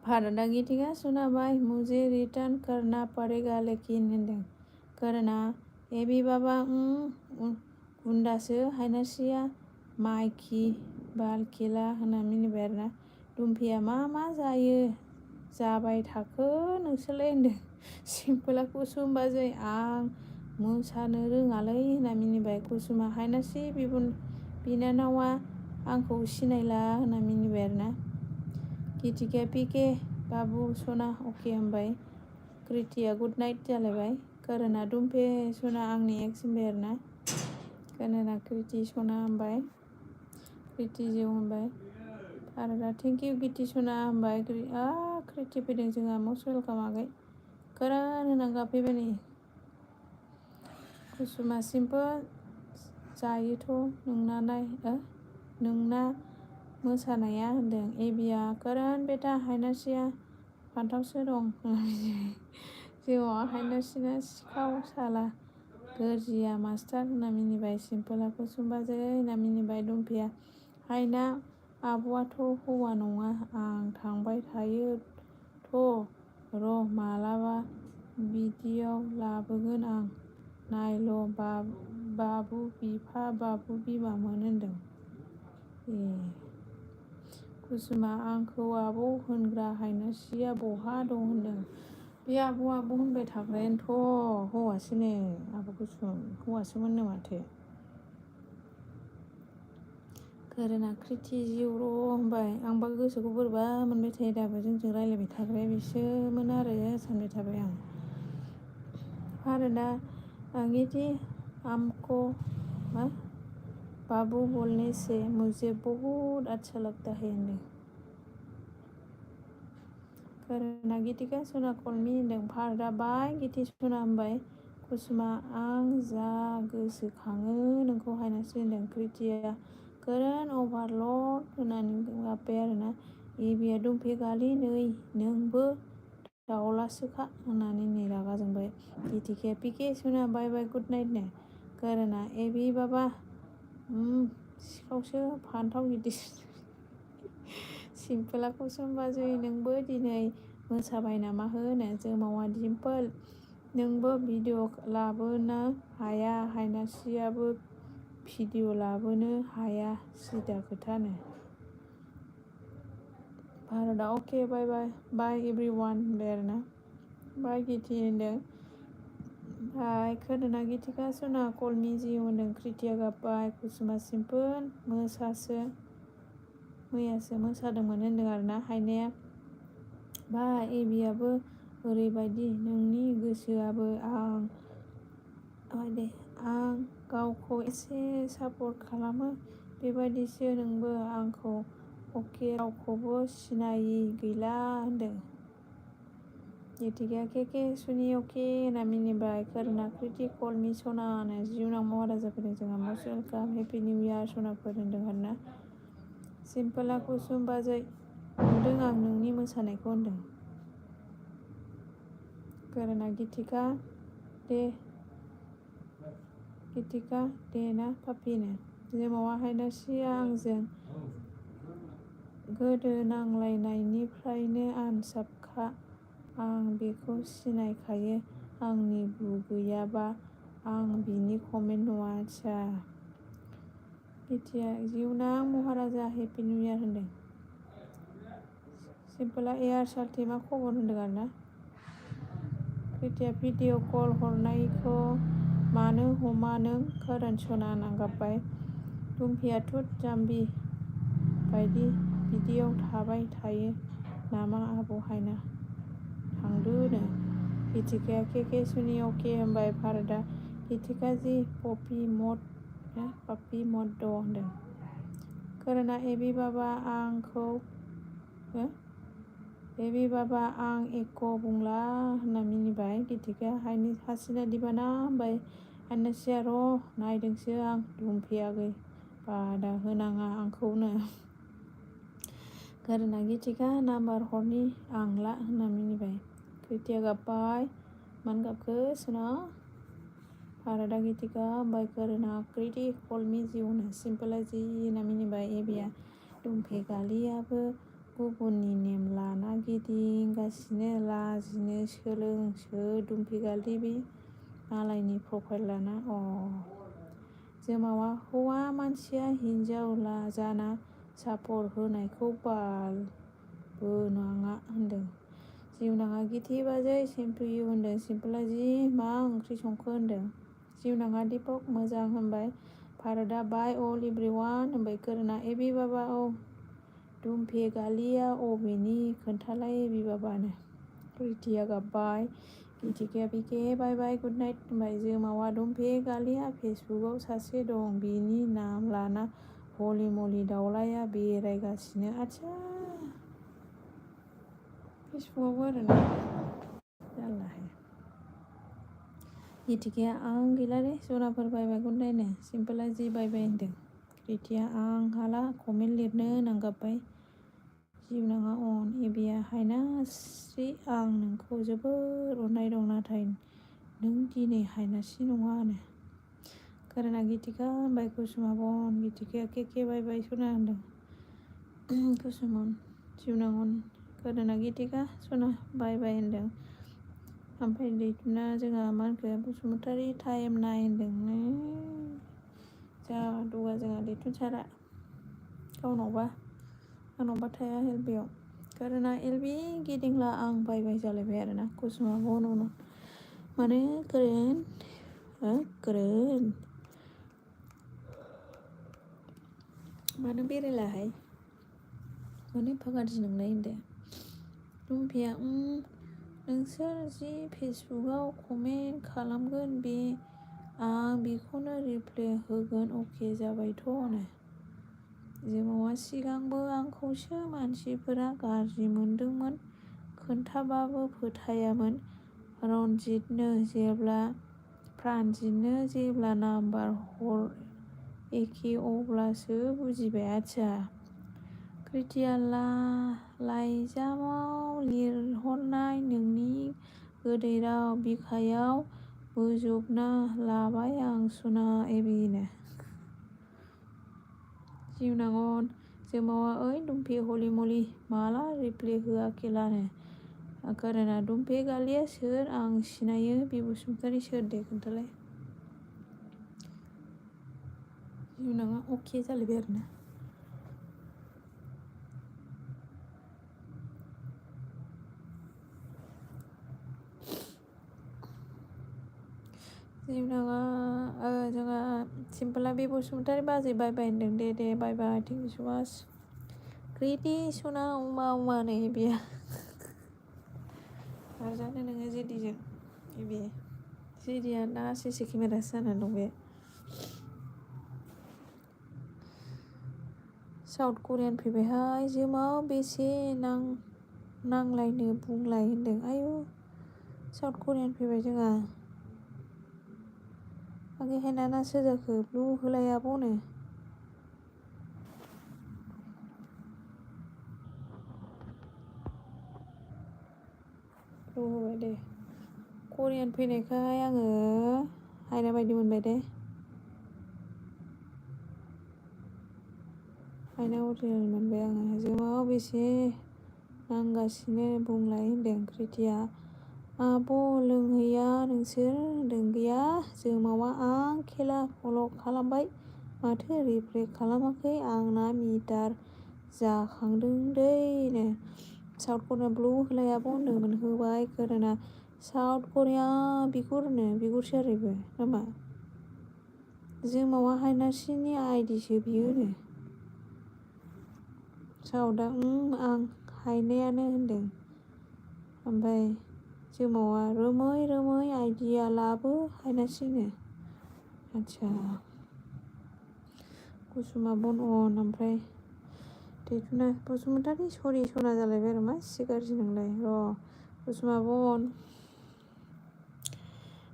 भारतआ गिथिका सुनाबाय मुझे रिटार्न करना पड़ेगा लेकिन होनदों खोरोना एबि बाबा गुन्दासो हायनास्रिया माइखि बालखिला होनना मिनिबाय आरोना दुमफेया मा जाबाय थाखो नोंसोरलाय होनदों सिम्पोला कुसुम बाजै आं मोसानो रोङालै होनना मिनिबाय कुसुमा हायनास्रि बिनानावा आंखौ सिनायला होनना मिनिबाय आरोना गिथिकाया पिके बाबु सना अके होनबाय कृतिया गुड नाइट जालायबाय खोरोना दुमफे सना आंनि एक्स होनबाय आरोना खोरोना कृति सना होनबाय कृति जिउ होनबाय भारतआ थेंक इउ गिथि सना होनबाय कृति फैदों जोंहा मस्ट वेलकाम आगै खोरोन होनना गाबफैबाय नै कुसुमा सिम्पोल जायोथ' नोंना मोसानाया होनदों एबिया खोरोन बेटा हायनास्रिया फान्थावसो दं जिउआव हायनास्रिना सिखाव साला गोरजिया मास्टार होनना मिनिबाय सिम्पोला कुसुम बाजै होनना मिनिबाय दुमफेया हायना आब'आथ' हौवा नङा आं थांबाय थायोथ' र' मालाबा भिडिअ लाबोगोन आं। नायल' बाबु बिफा बाबु बिमामोन होनदों। कुसुमा आंखौ आब' होनग्रा हायनासिया बहा दं होनदों। बे आब' होनबाय थाग्रायानोथ' हौवासोनो आब' कुसुम हौवासोमोननो माथो। गोरोना कृति जिउ र' होनबाय आंबा गोसोखौ बोरैबा मोनबाय थायो दाबो जोंजों रायज्लायबाय थाग्राया बिसोमोन आरो सानबाय थाबाय आं। भारतआ आंगिदि हमको बाबू बोलने से मुझे बहुत अच्छा लगता है होनदों। गोरोना गितिका सना कलमि होनदों। भारतआ बाय गिति सना होनबाय कुसुमा आं जा गोसोखाङो नोंखौ हायनासि होनदों। कृतिया गोरोन अभारलड होननानै गाब्बाय आरोना। एबिया दंफेगालि नै नोंबो दाउलासोखा होननानै नै रागा जोंबाय। गितिकाया पिके सना बाय बाय गुड नाइट नो। गोरोना एबि बाबा सिखावसो फान्थाव गिदिर। सिम्पोला कुसुम बाजै नोंबो दिनै मोसाबाय नामा होनो। जोमावा दिम्पोल नोंबो भिडिअ लाबोनो हाया हायनासियाबो भिडिअ लाबोनो हाया सिदा खोथानो। भारतआ अके बाय बाय बाय एभ्रिवान होनबाय आरोना। बाय गिति होनदों। बाय गोरोना गितिका सना कलमि जिउ होनदों। कृतिया गाब्बाय कुसुमा सिम्पोल मैयासो मोसादोंमोन होनदों आरोना हायनाया। बाय एबियाबो ओरैबायदि नोंनि गोसोआबो आं गावखौ एसे सापर्ट खालामो बेबायदिसो नोंबो आंखौ अके रावखौबो सिनायि गैला होनदों। गितिकाया केके सुनि अके होनना मिनिबाय। गोरोना कृति कलमि सनानो जिउनां महाराजा फैदों जोंहा most welcome happy new year सनाफोर होनदों आरोना। सिम्पोला कुसुम बाजै नुदों आं नोंनि मोसानायखौ होनदों। गोरोना गितिका दे ना पापिनो। जोमावा हायनासिया आंजों गोदो नांलायनायनिफ्रायनो आनसाफखा आं बेखौ सिनायखायो आंनि बु गैयाबा आं बिनि कमेन्ट नङा आच्छा। गितिया जिउनां महाराजा हेपि निउ इयार होनदों। सिम्पोला एयार साल्थि मा खबर होनदों आरोना। कृतिया भिडिअ कल हरनायखौ मानो हमा नों गोरोन सना होनना गाब्बाय। दुम्फिया थुत जाम्बि बायदि बिदियाव थाबाय थायो नामा आब' हायना थांदोनो। गितिकाया केके सुनि अके होनबाय। भारतआ गितिका जि पपि मद द' होनदों। गोरोना एबि बाबा आं एक' बुंला होनना मिनिबाय। गितिकाया हासिना दिबाना होनबाय। हायनासिया र' नायदोंसो आं दुमफेयाखै बादा होनाङा आंखौनो। गोरोना गितिका नाम्बार हरनि आंला होनना मिनिबाय। कृतिया गाब्बाय मानो गाबखो सना। भारतआ गितिका होनबाय। गोरोना कृति कलमि जिउनो। सिम्पोला जि होनना मिनिबाय। एबिया दुमफेगालियाबो गुबुननि नेम लाना गिदिंगासिनो लाजिनो सोलों दुमफेगालि बे मालायनि प्रफाइल लाना जोमावा हौवा मानसिया हिनजाव जाना सापर्ट होनायखौ बाल बोनाङा होनदों। जिउनाङा गिति बाजै सेम टु इउ होनदों। सिम्पोला जि मा ओंख्रि संखो होनदों। जिउनाङा दिपक मोजां होनबाय। भारतआ बाय अल एभ्रिवान होनबाय। गोरोना एबि बाबा दुमफेगालिया अबेनि खोन्थालाय एबि बाबानो। कृतिया गाब्बाय। गितिकाया पिके बाय बाय गुड नाइट होनबाय। जोमावा दुमफेगालिया फेसबुकआव सासे दं बिनि नाम लाना हलि मलि दाउलाया बेरायगासिनो आच्छा। फेसबुकआवबो आरोना जारलाहाय। गितिकाया आं गैलालै सनाफोर बाय बाय गुड नाइट नो। सिम्पोला जि बाय बाय होनदों। कृतिया आं हाला कमेन्ट लिरनो होनना गाब्बाय। जिउनाङा अन एबिया हायनास्रि आं नोंखौ जोबोर अननाय दं नाथाय नों दिनै हायनासि नङा होनो। गोरोना गितिका होनबाय। कुसुमा बन गितिकाया केके बाय बाय सना होनदों। कुसुम जिउनां अन गोदोना गिदिगा सना बाय बाय होनदों। ओमफ्राय दैथुना जोंहा मा होनखो बसुमतारी टाइम नाय होनदों। जा दुगा जोंहा दैथुन सारा गावनावबा आंनावबा थाया एलबियाव गोदोना एलबि गिदिंला आं बाय बाय जालायबाय आरोना कुसुमा बन माने गोरोन मानो बेरायलाहाय मानो एफा गाज्रि नोंलाय होनदो रुम्फिया नोंसोर जि फेसबुकआव कमेन्ट खालामगोन बे आं बेखौनो रिप्लाय होगोन अके जाबायथ' होनो जोमावा सिगांबो आंखौसो मानसिफोरा गाज्रि मोनदोंमोन खोन्थाबाबो फोथायामोन रनजितनो जेब्ला प्रानजितनो जेब्ला नाम्बार हर एखे अब्लासो बुजिबाय आच्छा क्रिटिया लाइजामाव लिरहरनाय नोंनि गोदै राव बिखायाव बोजबना लाबाय आं सना एबिनो जिउनांगन जोमावा ओइ दुम्फे हलि मलि माला रिप्लाय होआखेलानो गोरोना दुम्फे गालिया सोर आं सिनायो बे बसुमतारी सोर दे खोन्थालाय जिउनाङा अके जालायबाय आरोना जिउनाङा जोंहा सिम्पोला बे बसुमतारी बाजै बाय बाय होनदों दे बाय बाय थेंक इउ सो माच क्रिटि सना उमा नै बिया बारजानो नोङो जेदिजों बे जेदिया दा सिसि केमेरासो जानानै दं बे साउथ करियान फैबायहाय जोमाव बेसे नांलायनो बुंलाय होनदों आयु साउथ करियान फैबाय जोंहा आगैहाय ना सोर जाखो ब्लु होलायाबनो ब्लु होबाय दे करियान फैनायखाय आङो हायना बायदि मोनबाय दे हायना अरिजिनेल मोनबाय आङो जोमाव बेसे नांगासिनो बुंलाय होनदों क्रिटिया आब' लोंहैया नोंसोर होनदों गैया जोमावा आं खेला फल' खालामबाय माथो रिप्लाय खालामाखै आंना मिटार जाखांदों दैनो साउथ करिया ब्लु होलायाब' होनदोंमोन होबाय गोरोना साउथ करिया बिगुरसो ओरैबो नामा जोमावा हायनासिनि आइदिसो बियोनो साउथआ आं हायनायानो होनदों ओमफ्राय जोमावा रोमै आइदिया लाबो हायनासिनो आच्छा कुसुमा बन अन ओमफ्राय दैथुना बसुमतारी सरि सना जालायबाय आरो मा एसे गाज्रि नोंलाय र' कुसुमा बन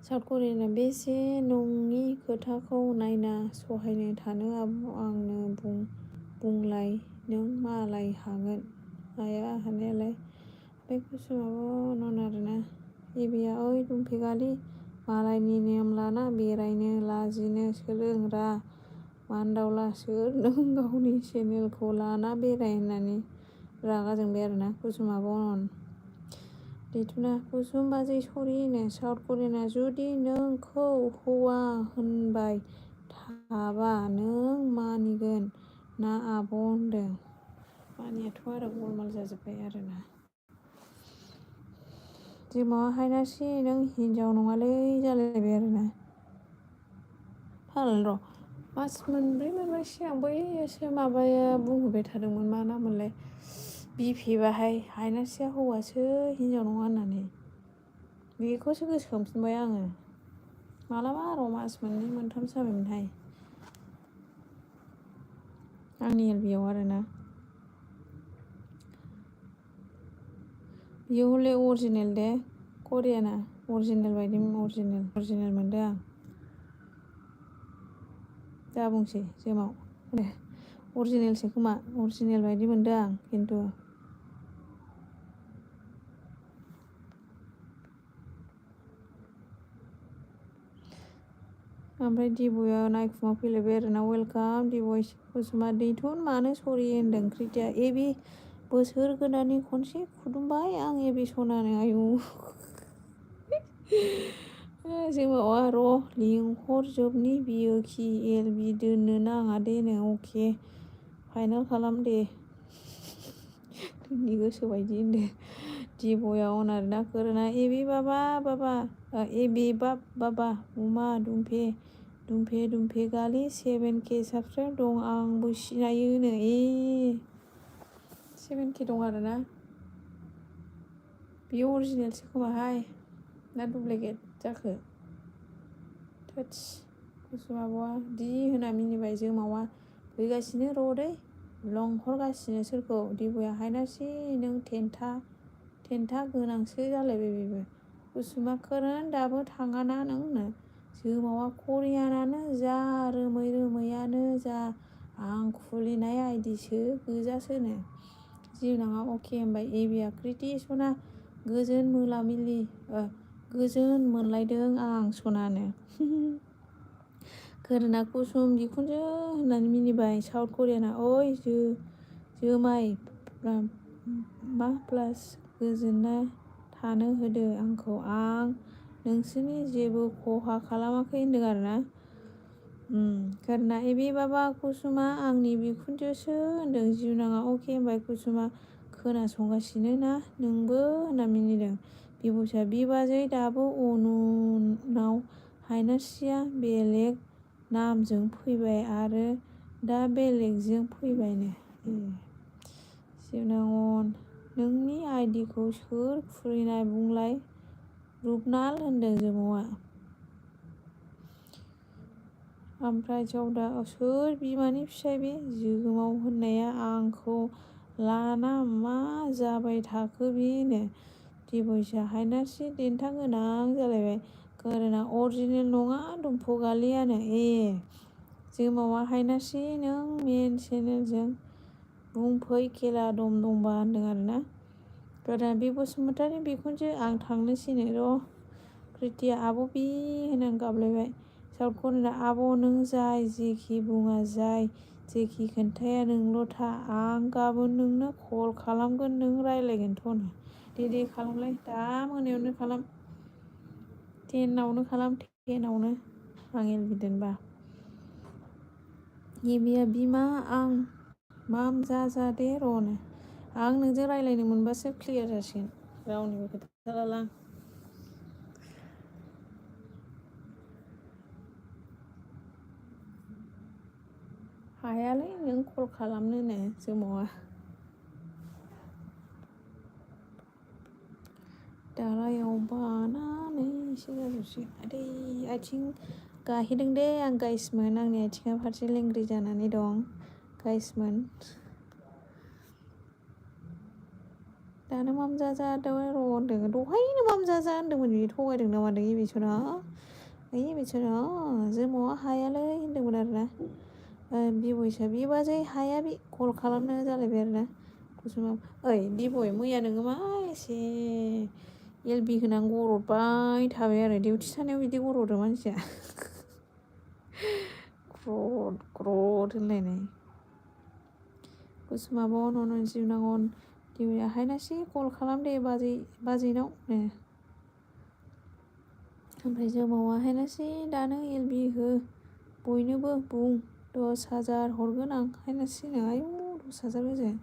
साउथ करियाना बेसे नङि खोथाखौ नायना सहायनो थानो आंनो बुंलाय नों मालाय हागोन हाया हानायालाय बे कुसुमा बन आरोना एबिया ओइ दुम्फे गालि मालायनि नेम लाना बेरायनो लाजिनो सोलोंरा मान्दावला सोर नों गावनि चेनेलखौ लाना बेराय होननानै रागा जोंबाय आरोना कुसुमा बन दैथुना कुसुम बाजै सरिनो साउथ करियाना जुदि नोंखौ हौवा होनबाय थाबा नों मानिगोन ना आब' होनदों मानियाथ' आरो गलमाल जाजोब्बाय आरोना जोमावा हायनासि नों हिनजाव नङालै जालायबाय आरोना फाल र' मास मोनब्रै मोनबा सिगां बैसो माबाया बुंहरबाय थादोंमोन मा नाममोनलाय बिफेबाहाय हायनासिया हौवासो हिनजाव नङा होननानै बेखौसो गोसोखांफिनबाय आङो मालाबा र' मास मोननै मोनथामसो जाबायमोनहाय आंनि एलबियाव आरोना बियो हले अरिजिनेल दे करियाना अरिजिनेल बायदि अरिजिनेल मोनदों आं दा बुंसै जोमाव अरिजिनेलसो खोमा अरिजिनेल बायदि मोनदों आं खिन्थु ओमफ्राय दिबया नायखुमा फैलायबाय आरोना वेलकाम दिबय कुसुमा दैथुन मानो सरि होनदों क्रिटिया एबि बोसोर गोदाननि खनसे खुदुमबाय आं एबि सनानो आयु जोमावा र' लिंहरजोबनि बियो खि एलबि दोननो नाङा दे नो अके फाइनाल खालाम दे नोंनि गोसो बायदि होनदो दिबया अन आरोना कोरोना एबि बाबा एबि बाबा उमा दुमफे गालि 7K साबस्क्राइब दं आंबो सिनायोनो 7K दं आरोना बेयो अरिजिनेलसो खोमाहाय ना डुप्लिकेट जाखो थोदस कुसुमाबा दि होना मिनिबाय जोमावा फैगासिनो र' दै लंहरगासिनो सोरखौ दिबया हायनासि नों टेन्टा गोनांसो जालायबाय बेबो कुसुमा खोरोन दाबो थाङाना नोंनो जोमावा करियानानो जा रोमैयानो जा आं खुलिनाय आइडिसो गोजासोनो जिउनाङा अके होनबाय एबिया क्रिटि सना गोजोन मोनलायदों आं सनानो खोरोना कुसुम बिखुनजो होननानै मिनिबाय साउथ करियाना ओइ जोमाय प्लास गोजोनना थानो होदो आंखौ आं नोंसोरनि जेबो खहा खालामाखै होनदों आरोना खोरोना एबि बाबा कुसुमा आंनि बिखुनजोसो होनदों जिउनाङा अके होनबाय कुसुमा खोनासंगासिनो ना नोंबो होनना मिनिदों बिबुसा बिबाजै दाबो अनुनाव हायनासिया बेलेग नामजों फैबाय आरो दा बेलेगजों फैबायनो जिउनाङन नोंनि आइडिखौ सोर खुलिनाय बुंलाय रुपनाल होनदों जोमावा ओमफ्राय जावदा सोर बिमानि फिसाय बे जोमाव होननाया आंखौ लाना मा जाबाय थाखो बेनो दिबयसा हायनासि देन्था गोनां जालायबाय खोरोना अरिजिनेल नङा दुमफगालियानो जोमावा हायनासि नों मेन चेनेलजों बुंफै खेला दंबा होनदों आरोना खोरोना बे बसुमतारी बिखुनजो आं थांनोसैनो र' क्रिटिया आब' बि होननानै गाबलायबाय साउथ करियाना आब' नों जाय जेखि बुङा जाय जेखि खोन्थाया नोंल' था आं गाबोन नोंनो कल खालामगोन नों रायलायगोनथ' दे खालामलाय दा मोनायावनो खालाम 10आवनो खालाम 10आवनो आं एलबि दोनबा एबिया बिमा आं माम जा दे र'नो आं नोंजों रायलायनो मोनबासो क्लियार जासिगोन रावनिबो खोथा लाला आं हायालै नों कल खालामनोनो जोमावा दालायाव बानानैसो जाजोबसिगोन आदै आथिं गाहेदों दे आं गाइसमोन आंनि आथिङा फारसे लेंग्रि जानानै दं गाइसमोन दानो मामजाजा र' होनदों दहायनो मामजाजा होनदोंमोन बे थगायदों ना मादों एबिसना जोमावा हायालै होनदोंमोन आरोना बिबयसा बिबाजै हाया बे कल खालामनो जालायबाय आरोना कुसुमा ओइ दिबय मैया नोङो मा एसे एलबि होनानै गरदबाय थाबाय आरो डिउटि थानायाव बिदि गरदो मानसिया ग्रद होनलायनाय कुसुमाबा अन जिउनाङन दिबया हायनासि कल खालाम दे बाजैनाव ओमफ्राय जोमावा हायनासि दानो एलबि हो बयनोबो बुं 10,000 हरगोन आं हायनासिनो आयु 10,000 गोजोन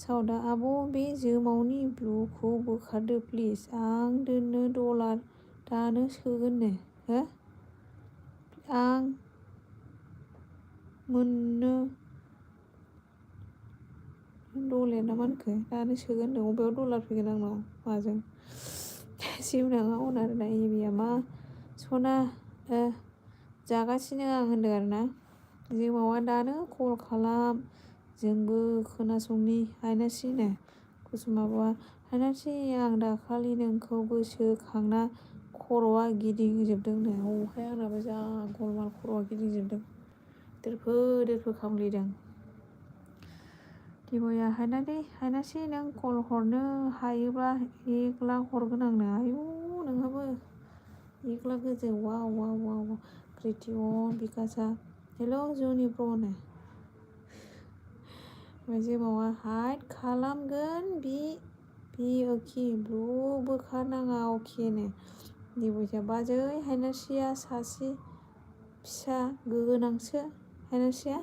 साउदा आब' बे जोमावनि ब्लुखौ बोखारदो प्लिज आं दोननो डलार दानो सोगोननो हो आं मोननो डलार ना मानखो दानो सोगोन नो अबेयाव डलार फैगोन आंनाव माजों जिउनाङा अन आरोना एबिया मा सना जागासिनो आं होनदों आरोना जोमावा दानो कल खालाम जोंबो खोनासंनि हायनासिनो कुसुमाबा हायनासि आं दाखालि नोंखौ गोसोखांना खर'आ गिदिंजोबदोंनो अहाय आंनाबो जा गलमाल खर'आ गिदिंजोबदों दोरफो खामग्लिदों दिबया हायनासि नों कल हरनो हायोब्ला 1 लाख हरगोन आंनो आयु नोंहाबो 1 लाख गोजौ वाव क्रिटि अन बिकासा हेल' जुनि ब्र'नो ओमफ्राय जोमावा हाइद खालामगोन बि ओखि ब्लु बोखारनाङा अखेनो दिबयसा बाजै हायनासिया सासे फिसा गोनांसो हायनासिया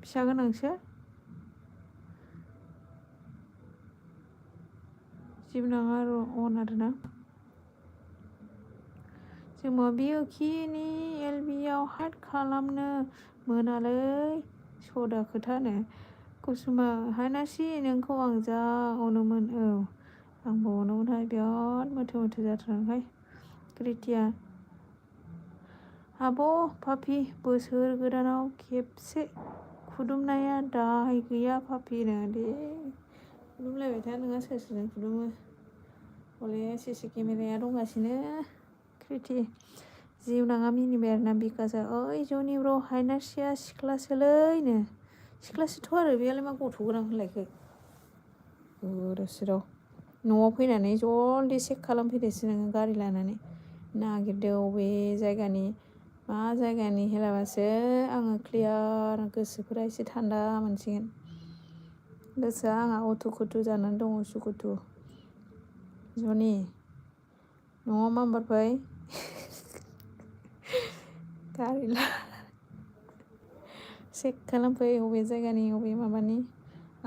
फिसा गोनांसो जिबनाङा अन आरोना जोमा बियोखिनि एलबियाव हाइद खालामनो मोनालै सदा खोथानो कुसुमा हायनासि नोंखौ आं जा अनोमोन आंबो अनोमोनहाय बिराद मोथो जाथारहाय क्रिटिया आब' पापि बोसोर गोदानाव खेबसे खुदुमनाया दाय गैया पापिनो दे खुदुमलायबाय था नोंहा सोर सोरजों खुदुमो हले सिसि केमेराया दंगासिनो क्रिटि जिउनाङा मिनिबाय आरोना बिकासआ ओइ जनिब्र हायनासिया सिख्लासोलैनो सिख्लासोथ' आरो बेयालाय मा गथ' गोनां होनलायखो गोदाव न'आव फैनानै जल्दि चेक खालामफैदोसो नोङो गारि लानानै नागिरदो अबे जायगानि मा जायगानि हेलाबासो आङो क्लियार गोसोफोरा एसे थान्दा मोनसिगोन गोसोआ आंहा उथु जानानै दं उसुखुथु जनि न'आव माम्बार फै गारि चेक खालामफै अबे जायगानि अबे माबानि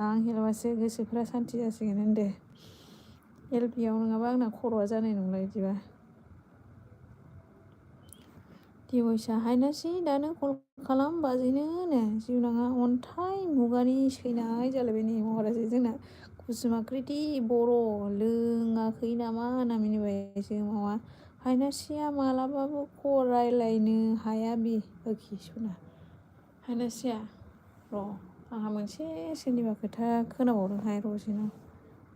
आं हेलाबासो गोसोफोरा सान्थि जासिगोन होनदो एलपिआव नङाबा आंना खर'आ जानाय नंला बिदिबा दिबयसा हायनासि दानो कल खालाम बाजैनो जिउनाङा अन्थाइ मुगानि सैनाय जालायबाय नै महाराजा जोंना कुसुमा क्रिटि बर' लोङाखै नामा होनना मिनिबाय जोमावा हायनासिया मालाबाबो कल रायलायनो हाया ओखि सना हायनासिया र' आंहा मोनसे सोरनिबा खोथा खोनाबावदोंहाय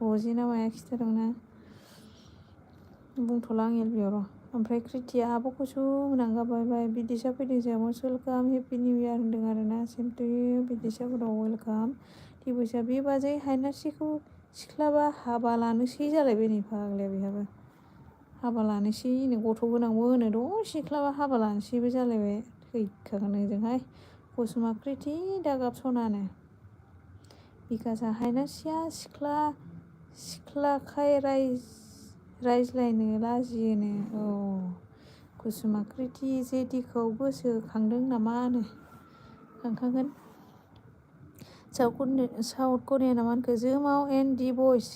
रजिना माया खिथादोंना बुंथ'ला आं एलबियाव र' ओमफ्राय क्रिटिया आब'खौसो मोनांगाबाय बिदिसा फैदों जोंहा most welcome happy new year होनदों आरोना सेम टु इउ बिदिसाफोराव वेलकाम दिबयसा बे बाजै हायनासिखौ सिख्लाबा हाबा लानोसै जालायबाय नै फाग्लाया बेहाबो हाबा लानोसैनो गथ' गोनांबो होनो दं सिख्लाबा हाबा लानोसैबो जालायबाय थैखागोन नोंजोंहाय कुसुमा क्रिटि दागाब सनानो बिकासआ हायनासिया सिख्लाखाय रायज्लायनो लाजियोनो कुसुमा क्रिटि जेदिखौ गोसोखांदों नामानो खांखागोन साउथ करियाना मा होनखो जोमाव एन्ड दि बयस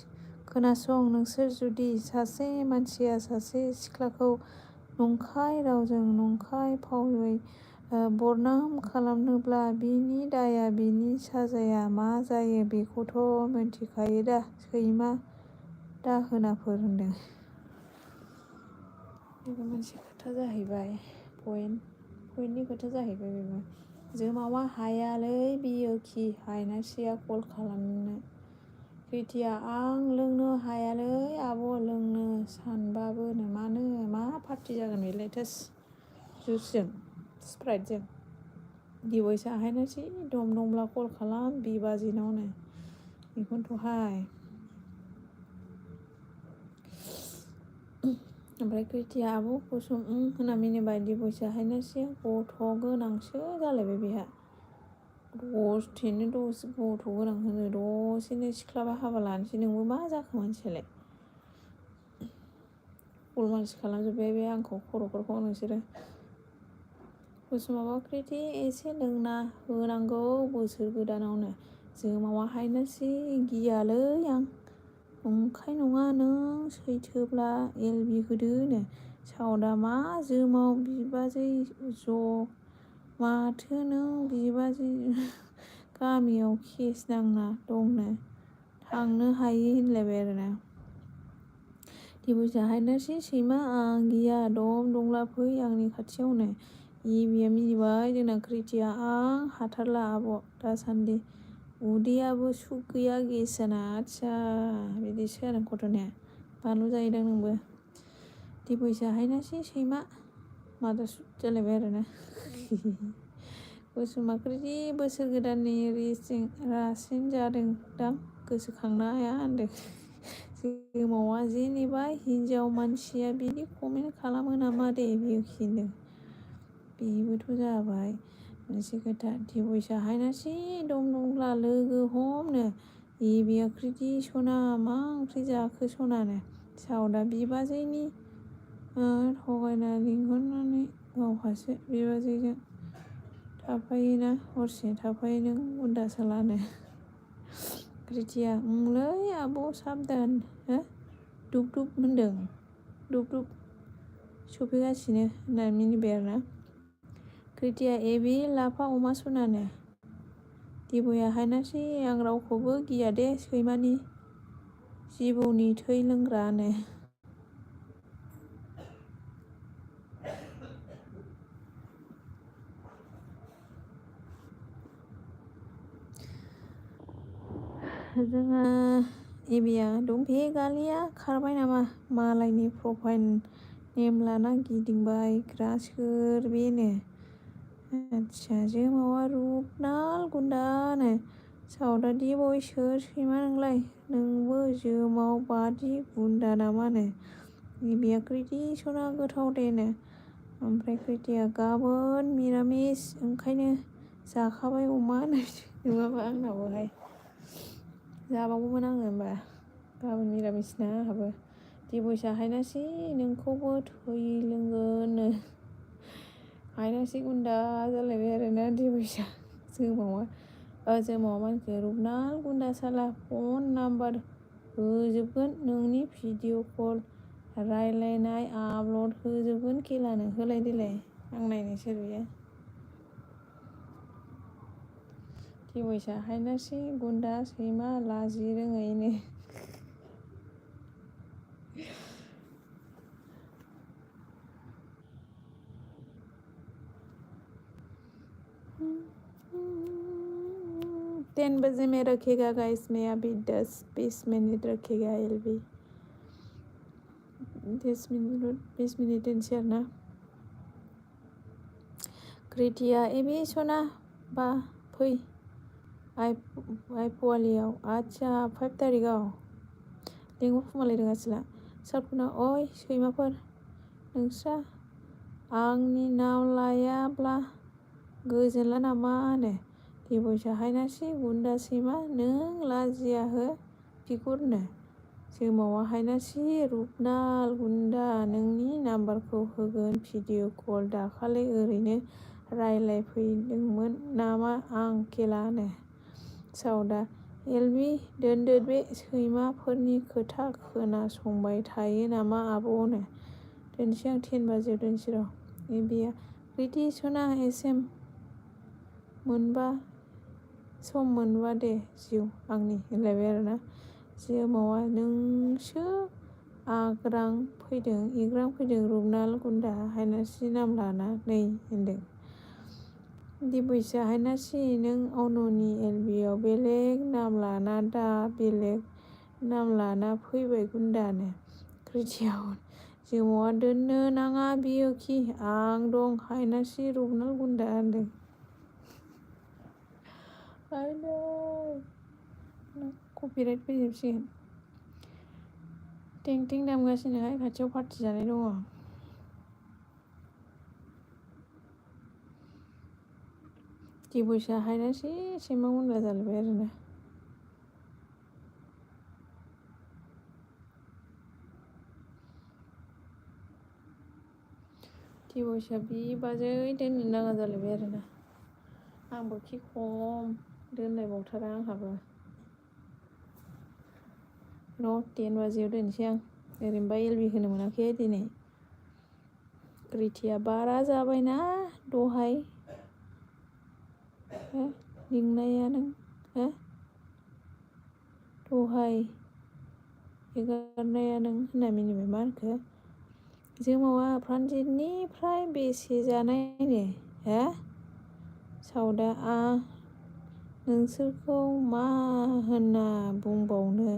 खोनासं नोंसोर जुदि सासे मानसिया सासे सिख्लाखौ नंखाय रावजों नंखाय फावै बरनाम खालामनोब्ला बिनि दाया बिनि साजाया मा जायो बेखौथ' मिन्थिखायो दा सैमा दाहोनाफोर होनदों बेबो मोनसे खोथा जाहैबाय पइन्टनि खोथा जाहैबाय बेबो जोमावा हायालै बियोखि हायनासिया कल खालामनो क्रिटिया आं लोंनो हायालै आब' लोंनो सानबाबोनो मानो मा पार्टि जागोन बेलाय थोस जुसजों स्प्राइटजों दिबयसा हायनासि दम दंब्ला कल खालाम बिबाजैनावनो बेखौनोथ'हाय ओमफ्राय क्रिटिया आब' कुसुम होनना मिनिबाय दिबयसा हायनासिया गथ' गोनांसो जालायबाय बेहा दसेनो गथ' गोनां होनो दसेनो सिख्लाबा हाबा लानोसै नोंबो मा जाखो मानसियालाय गलमालसो खालामजोब्बाय बे आंखौ खर'फोरखौ नोंसोरो कुसुमाबा क्रिटि एसे लोंना होनांगौ बोसोर गोदानावनो जोमावा हायनासि गियालै आं नंखाय नङा नों सैथोब्ला एलबि होदोनो साउदा मा जोमाव बिबाजै माथो नों बिबाजै गामियाव केस नांना दंनो थांनो हायि होनलायबाय आरोना दिबयसा हायनासि सैमा आं गिया दंब्ला फै आंनि खाथियावनो इबिया मिनिबाय जोंना क्रिटिया आं हाथारला आब' दासान्दि उदैयाबो सुग गैया गेस जाना आदसा बिदिसो आरो घटनाया बानलु जायोदां नोंबो दिबयसा हायनासि सैमा मादारसुट जालायबाय आरोना कुसुमा क्रिटि बोसोर गोदाननि रासिन जादों दां गोसोखांनाया होनदों जोमावा जेनेबा हिनजाव मानसिया बिदि कमेन्ट खालामो नामा दे बियो खिन्दों बेबोथ' जाबाय मोनसे खोथा दिबयसा हायनासि दम दंब्ला लोगो हमनो एबिया क्रिटि सना मा ओंख्रि जाखो सनानो सावदा बिबाजैनि थगायना लिंहरनानै गावहासो बिबाजैजों थाफायोना हरसे थाफायो नों गुन्दा सालानो क्रिटिया लै आब' साबधान दुब दुब होनदों दुब दुब सफैगासिनो होननानै मिनिबाय आरोना क्रिटिया एबि लाफा अमा सनानो दिबया हायनासि आं रावखौबो गिया दे सैमानि जिबौनि थै लोंग्रानो जोंहा एबिया दंफे गालिया खारबाय नामा मालायनि प्रफाइल नेम लाना गिदिंबायग्रा सोर बेनो आदसा जोमावा रुपनाल गुन्दानो सावदा दिबय सोर सैमा नोंलाय नोंबो जोमाव बादि गुन्दा नामानो एबिया क्रिटि सना गोथाव देनो ओमफ्राय क्रिटिया गाबोन मिरामिस ओंखायनो जाखाबाय अमा नङाबा आंनावहाय जाबावगौमोन आङो होमबा गाबोन मिरामिस ना आंहाबो दिबयसा हायनासि नोंखौबो थै लोंगोननो हायनासि गुन्दा जालायबाय आरोना दिबयसा जोमावा मानखो रुपनाल गुन्दा साला फन नाम्बार होजोबगोन नोंनि भिडिअ कल रायलायनाय आपलड होजोबगोन खेलानो होलाय देलाय आं नायनो सोर बेयो दिबयसा हायनासि गुन्दा सैमा लाजि रोङैनो टेन बजे में रखेगा गाइस मैं अभी 10-20 मिनट रखेगा एलबी 20 मिनिट दोनसै आरोना क्रिटिया एबि सना बा फै आइपवालियाव आदसा 5 तारिखआव लिंहरखुमालायदों आसोला सारखुना अय सैमाफोर नोंस्रा आंनि नाम लायाब्ला गोजोनला नामा होनो दिबयसा हायनासि गुन्दा सैमा नों लाजिया हो बिगुरनो जोमावा हायनासि रुपनाल गुन्दा नोंनि नाम्बारखौ होगोन भिडिअ कल दाखालि ओरैनो रायलायफैदोंमोन नामा आं खेलानो सावदा एलबि दोनदो बे सैमाफोरनि खोथा खोनासंबाय थायो नामा आब'नो दोनसै आं 10 बाजियाव दोनसै र' एबिया क्रिटि सना एसेम सम मोनबा दे जिउ आंनि होनलायबाय आरोना जोमावा नोंसो एग्रां फैदों रुपनाल गुन्दा हायनासि नाम लाना नै होनदों दिबयसा हायनासि नों अन'नि एलबियाव बेलेग नाम लाना दा बेलेग नाम लाना फैबाय गुन्दानो क्रिटिया जोमावा दोननो नाङा बियो खि आं दं हायनासि रुपनाल गुन्दा होनदों कपिराइट फैजोबसिगोन टें टें दामगासिनोहाय खाथियाव पार्टि जानाय दङ दिबयसा हायनासि सैमा गुन्दा जालायबाय आरोना दिबयसा बिबाजै दोननो नाङा जालायबाय आरोना आंबो खि खम दोनलायबावथारा आंहाबो र' 10 बाजियाव दोनसै आं ओरैनोबा एलबि होनो मोनाखै दिनै क्रिटिया बारा जाबायना दहाय लिंनाया नों दहाय एगारनाया नों होनना मिनिबाय मा होनखो जोमावा प्रानजितनिफ्राय बेसे जानायनो सावदा नोंसोरखौ मा होनना बुंबावनो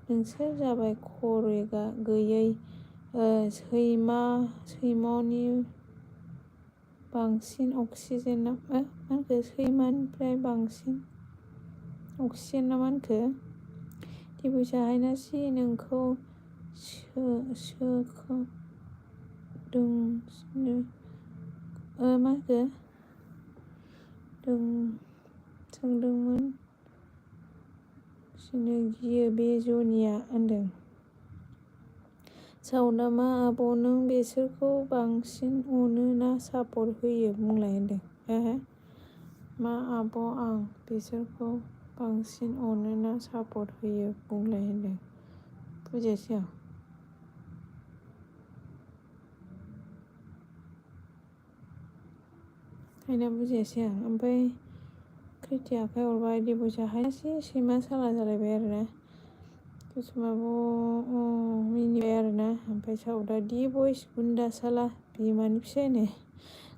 नोंसोर जाबाय खरे गैयै सैमानि बांसिन अक्सिजेन मा होनखो सैमानिफ्राय बांसिन अक्सिजेन ना मा होनखो दिबयसा हायनासि नोंखौ सोखोदोंनो मा होनखो सोंदोंमोन सिनो गियो बे जनिया होनदों। साउदा मा आब' नों बेसोरखौ बांसिन अनो ना सापर्ट होयो बुंलाय होनदों। मा आब' आं बेसोरखौ बांसिन अनो ना सापर्ट होयो बुंलाय होनदों। बुजियासै आं। आंना बुजियासै आं। ओमफ्राय कृति आखाइ हरबाय दिबयसा हायासै सैमा साला जालायबाय आरोना। कुसुमाबो मिनिबाय आरोना। ओमफ्राय साउदा दि बयस गुन्दा साला बिमानि फिसायनो।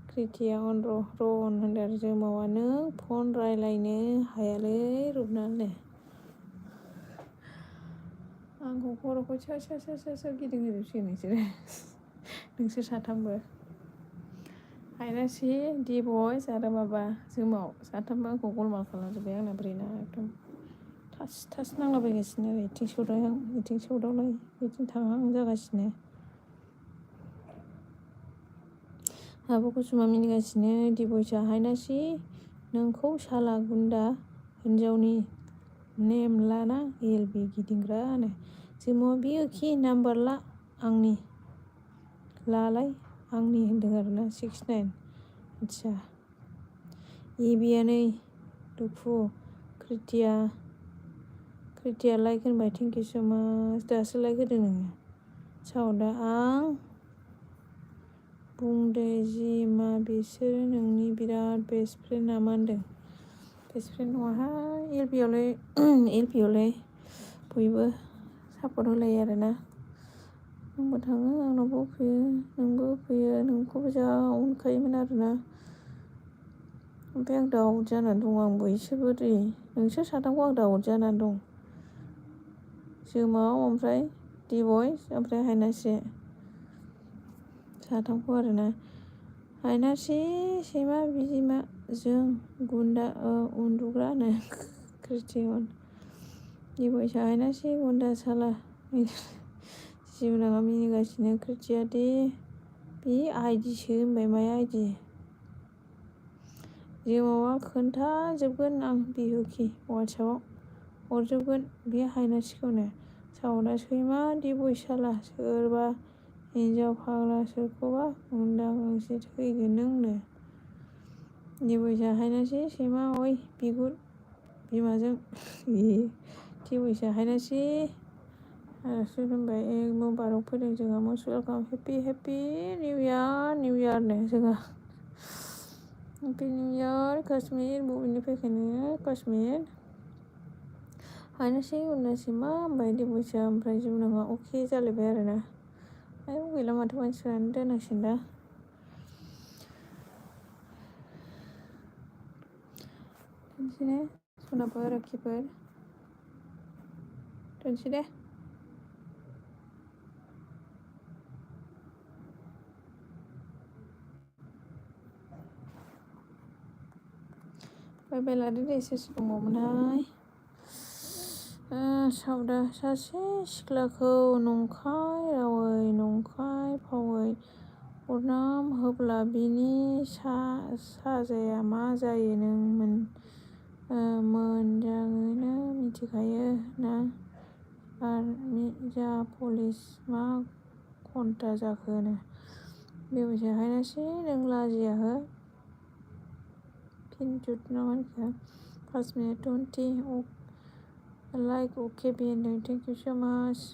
कृतिया अन र' होनदों आरो जोमावा नों फन रायलायनो हायालै रुपनालनो। आंखौ खर'खौ सा गिदिंहोजोबसिगोन नोंसोर साथामबो। हायनासि दिबयस आरो माबा जोमाव साथामबो आंखौ गलमाल खालामजोब्बाय आंना ब्रेना एकदम थास नांलाबायगासिनो आरो इथिं सौदावहां इथिं सौदावलाय इथिं थांहां जागासिनो। आब' कुसुमा मिनिगासिनो दिबयसा हायनासि नोंखौ साला गुन्दा हिनजावनि नेम लाना एलबि गिदिंग्रानो। जोमावा बियोखि नाम्बार ला आंनि लालाय आंनि होनदों आरोना 69। आदसा एबिया नै दुखु कृतिया लाइक होनबाय थेंक इउ स' माच। दासो लाइक होदों नोङो। साउदा आं बुंदे जि मा बिसोरो नोंनि बिराद बेस्ट फ्रेन्ड नामा होनदों। बेस्ट फ्रेन्ड नङाहाय एलपियावलाय बयबो सापर्ट होलायो आरोना। आंबो थाङो आंनावबो फैयो नोंबो फैयो नोंखौबो जा अनखायोमोन आरोना। ओमफ्राय आं दाउट जानानै दं आंबो इसोरबो दै नोंसोर साथामखौ आं दाउट जानानै दं। जोमाव ओमफ्राय दिबयस ओमफ्राय हायनासे साथामखौ आरोना। हायनासे सैमा बिमा जों गुन्दा उन्दुग्रानो कृतिमोन। दिबयसा हायनासे गुन्दा साला जिबनाङा मिनिगासिनो कृतिया दे बे आइदिसो होनबाय माया आइदि। जोमावा खोन्थाजोबगोन आं बिहोखि वाट्सएपआव हरजोबगोन बे हायनासेखौनो। साउदा सैमा दिबयस साला सोरबा हिनजाव फाग्ला सोरखौबा गुन्दा गांसे थैगोन नोंनो। दिबयसा हायनासे सैमा अय बिगुर बिमाजों दिबयसा हायनासे आलासि दोनबाय मुबारक फैदों जोंहा मस्ट वेलकाम हेपि निउ इयारनो जोंहा हेपि निउ इयार काश्मिर बबेनि फैखोनो काश्मिर। हायनासे उन्दासै मा होनबाय दिबयसा ओमफ्राय जिबनाङा अके जालायबाय आरोना। आयौ गैला माथो मानसिफोरानो दोनांसिगोन दा। दोनसै ने सनाफोर राखिफोर दोनसै दे। बाय लादो दे सोर दंबावोमोनहाय। साउदा सासे सिख्लाखौ नंखाय रावै नंखाय फावै बदनाम होब्ला बिनि साजाया मा जायो नों मोजाङैनो मिथिखायो ना जा पुलिस मा घन्टा जाखोनो। बेबायदि हायनासे नों लाजिया हो फिन जुट ना मा होनखो 5 मिनिट 20 लाइक अके बे होनदों थेंक इउ स' माच।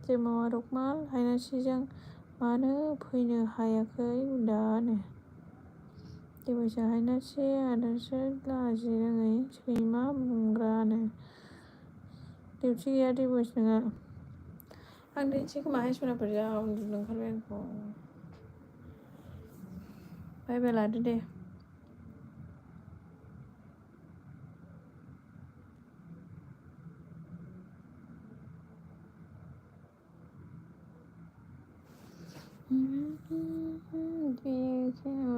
जोमावा रकमाल हायनासेजों मानो फैनो हायाखै गुन्दानो। दिबयसा हायनासे आदारसो लाजि रोङै सैमा बुंग्रानो। डिउटि गैया दिबयस नोंहा। आं दोनसै खोमाहाय सनाफोर जा उन्दुनो ओंखारबाय आंखौ। बाय लादो दे।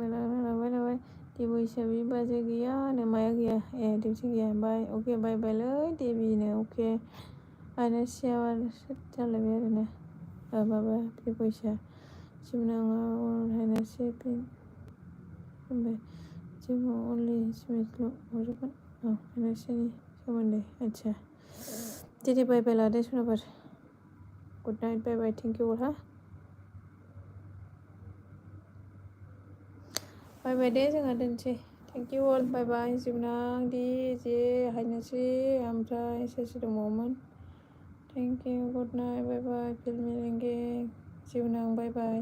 लाबाय दिबयसा बे बाजै गैया होनो माया गैया डिउटि गैया बाय अके बायलै देबिनो अके। हायनासेया जालायबाय आरोना माबा दिबयसा जिबनाङा हायनासे फिन होनबाय जिमाव अनलि सिमेन्टल' हरजोबगोन फाइनान्सनि सोमोन्दै आदसा दिनै बाय बाय लादो सनाबार good night bye bye thank you हा बाय बाय दे जोंहा दोनसै थेंक इउ अल बाय बाय जिबनां दि जे हायनोसै ओमफ्राय सोर दंबावोमोन thank you good night bye बाय फिल्मी लेंगे जिबनां बाय बाय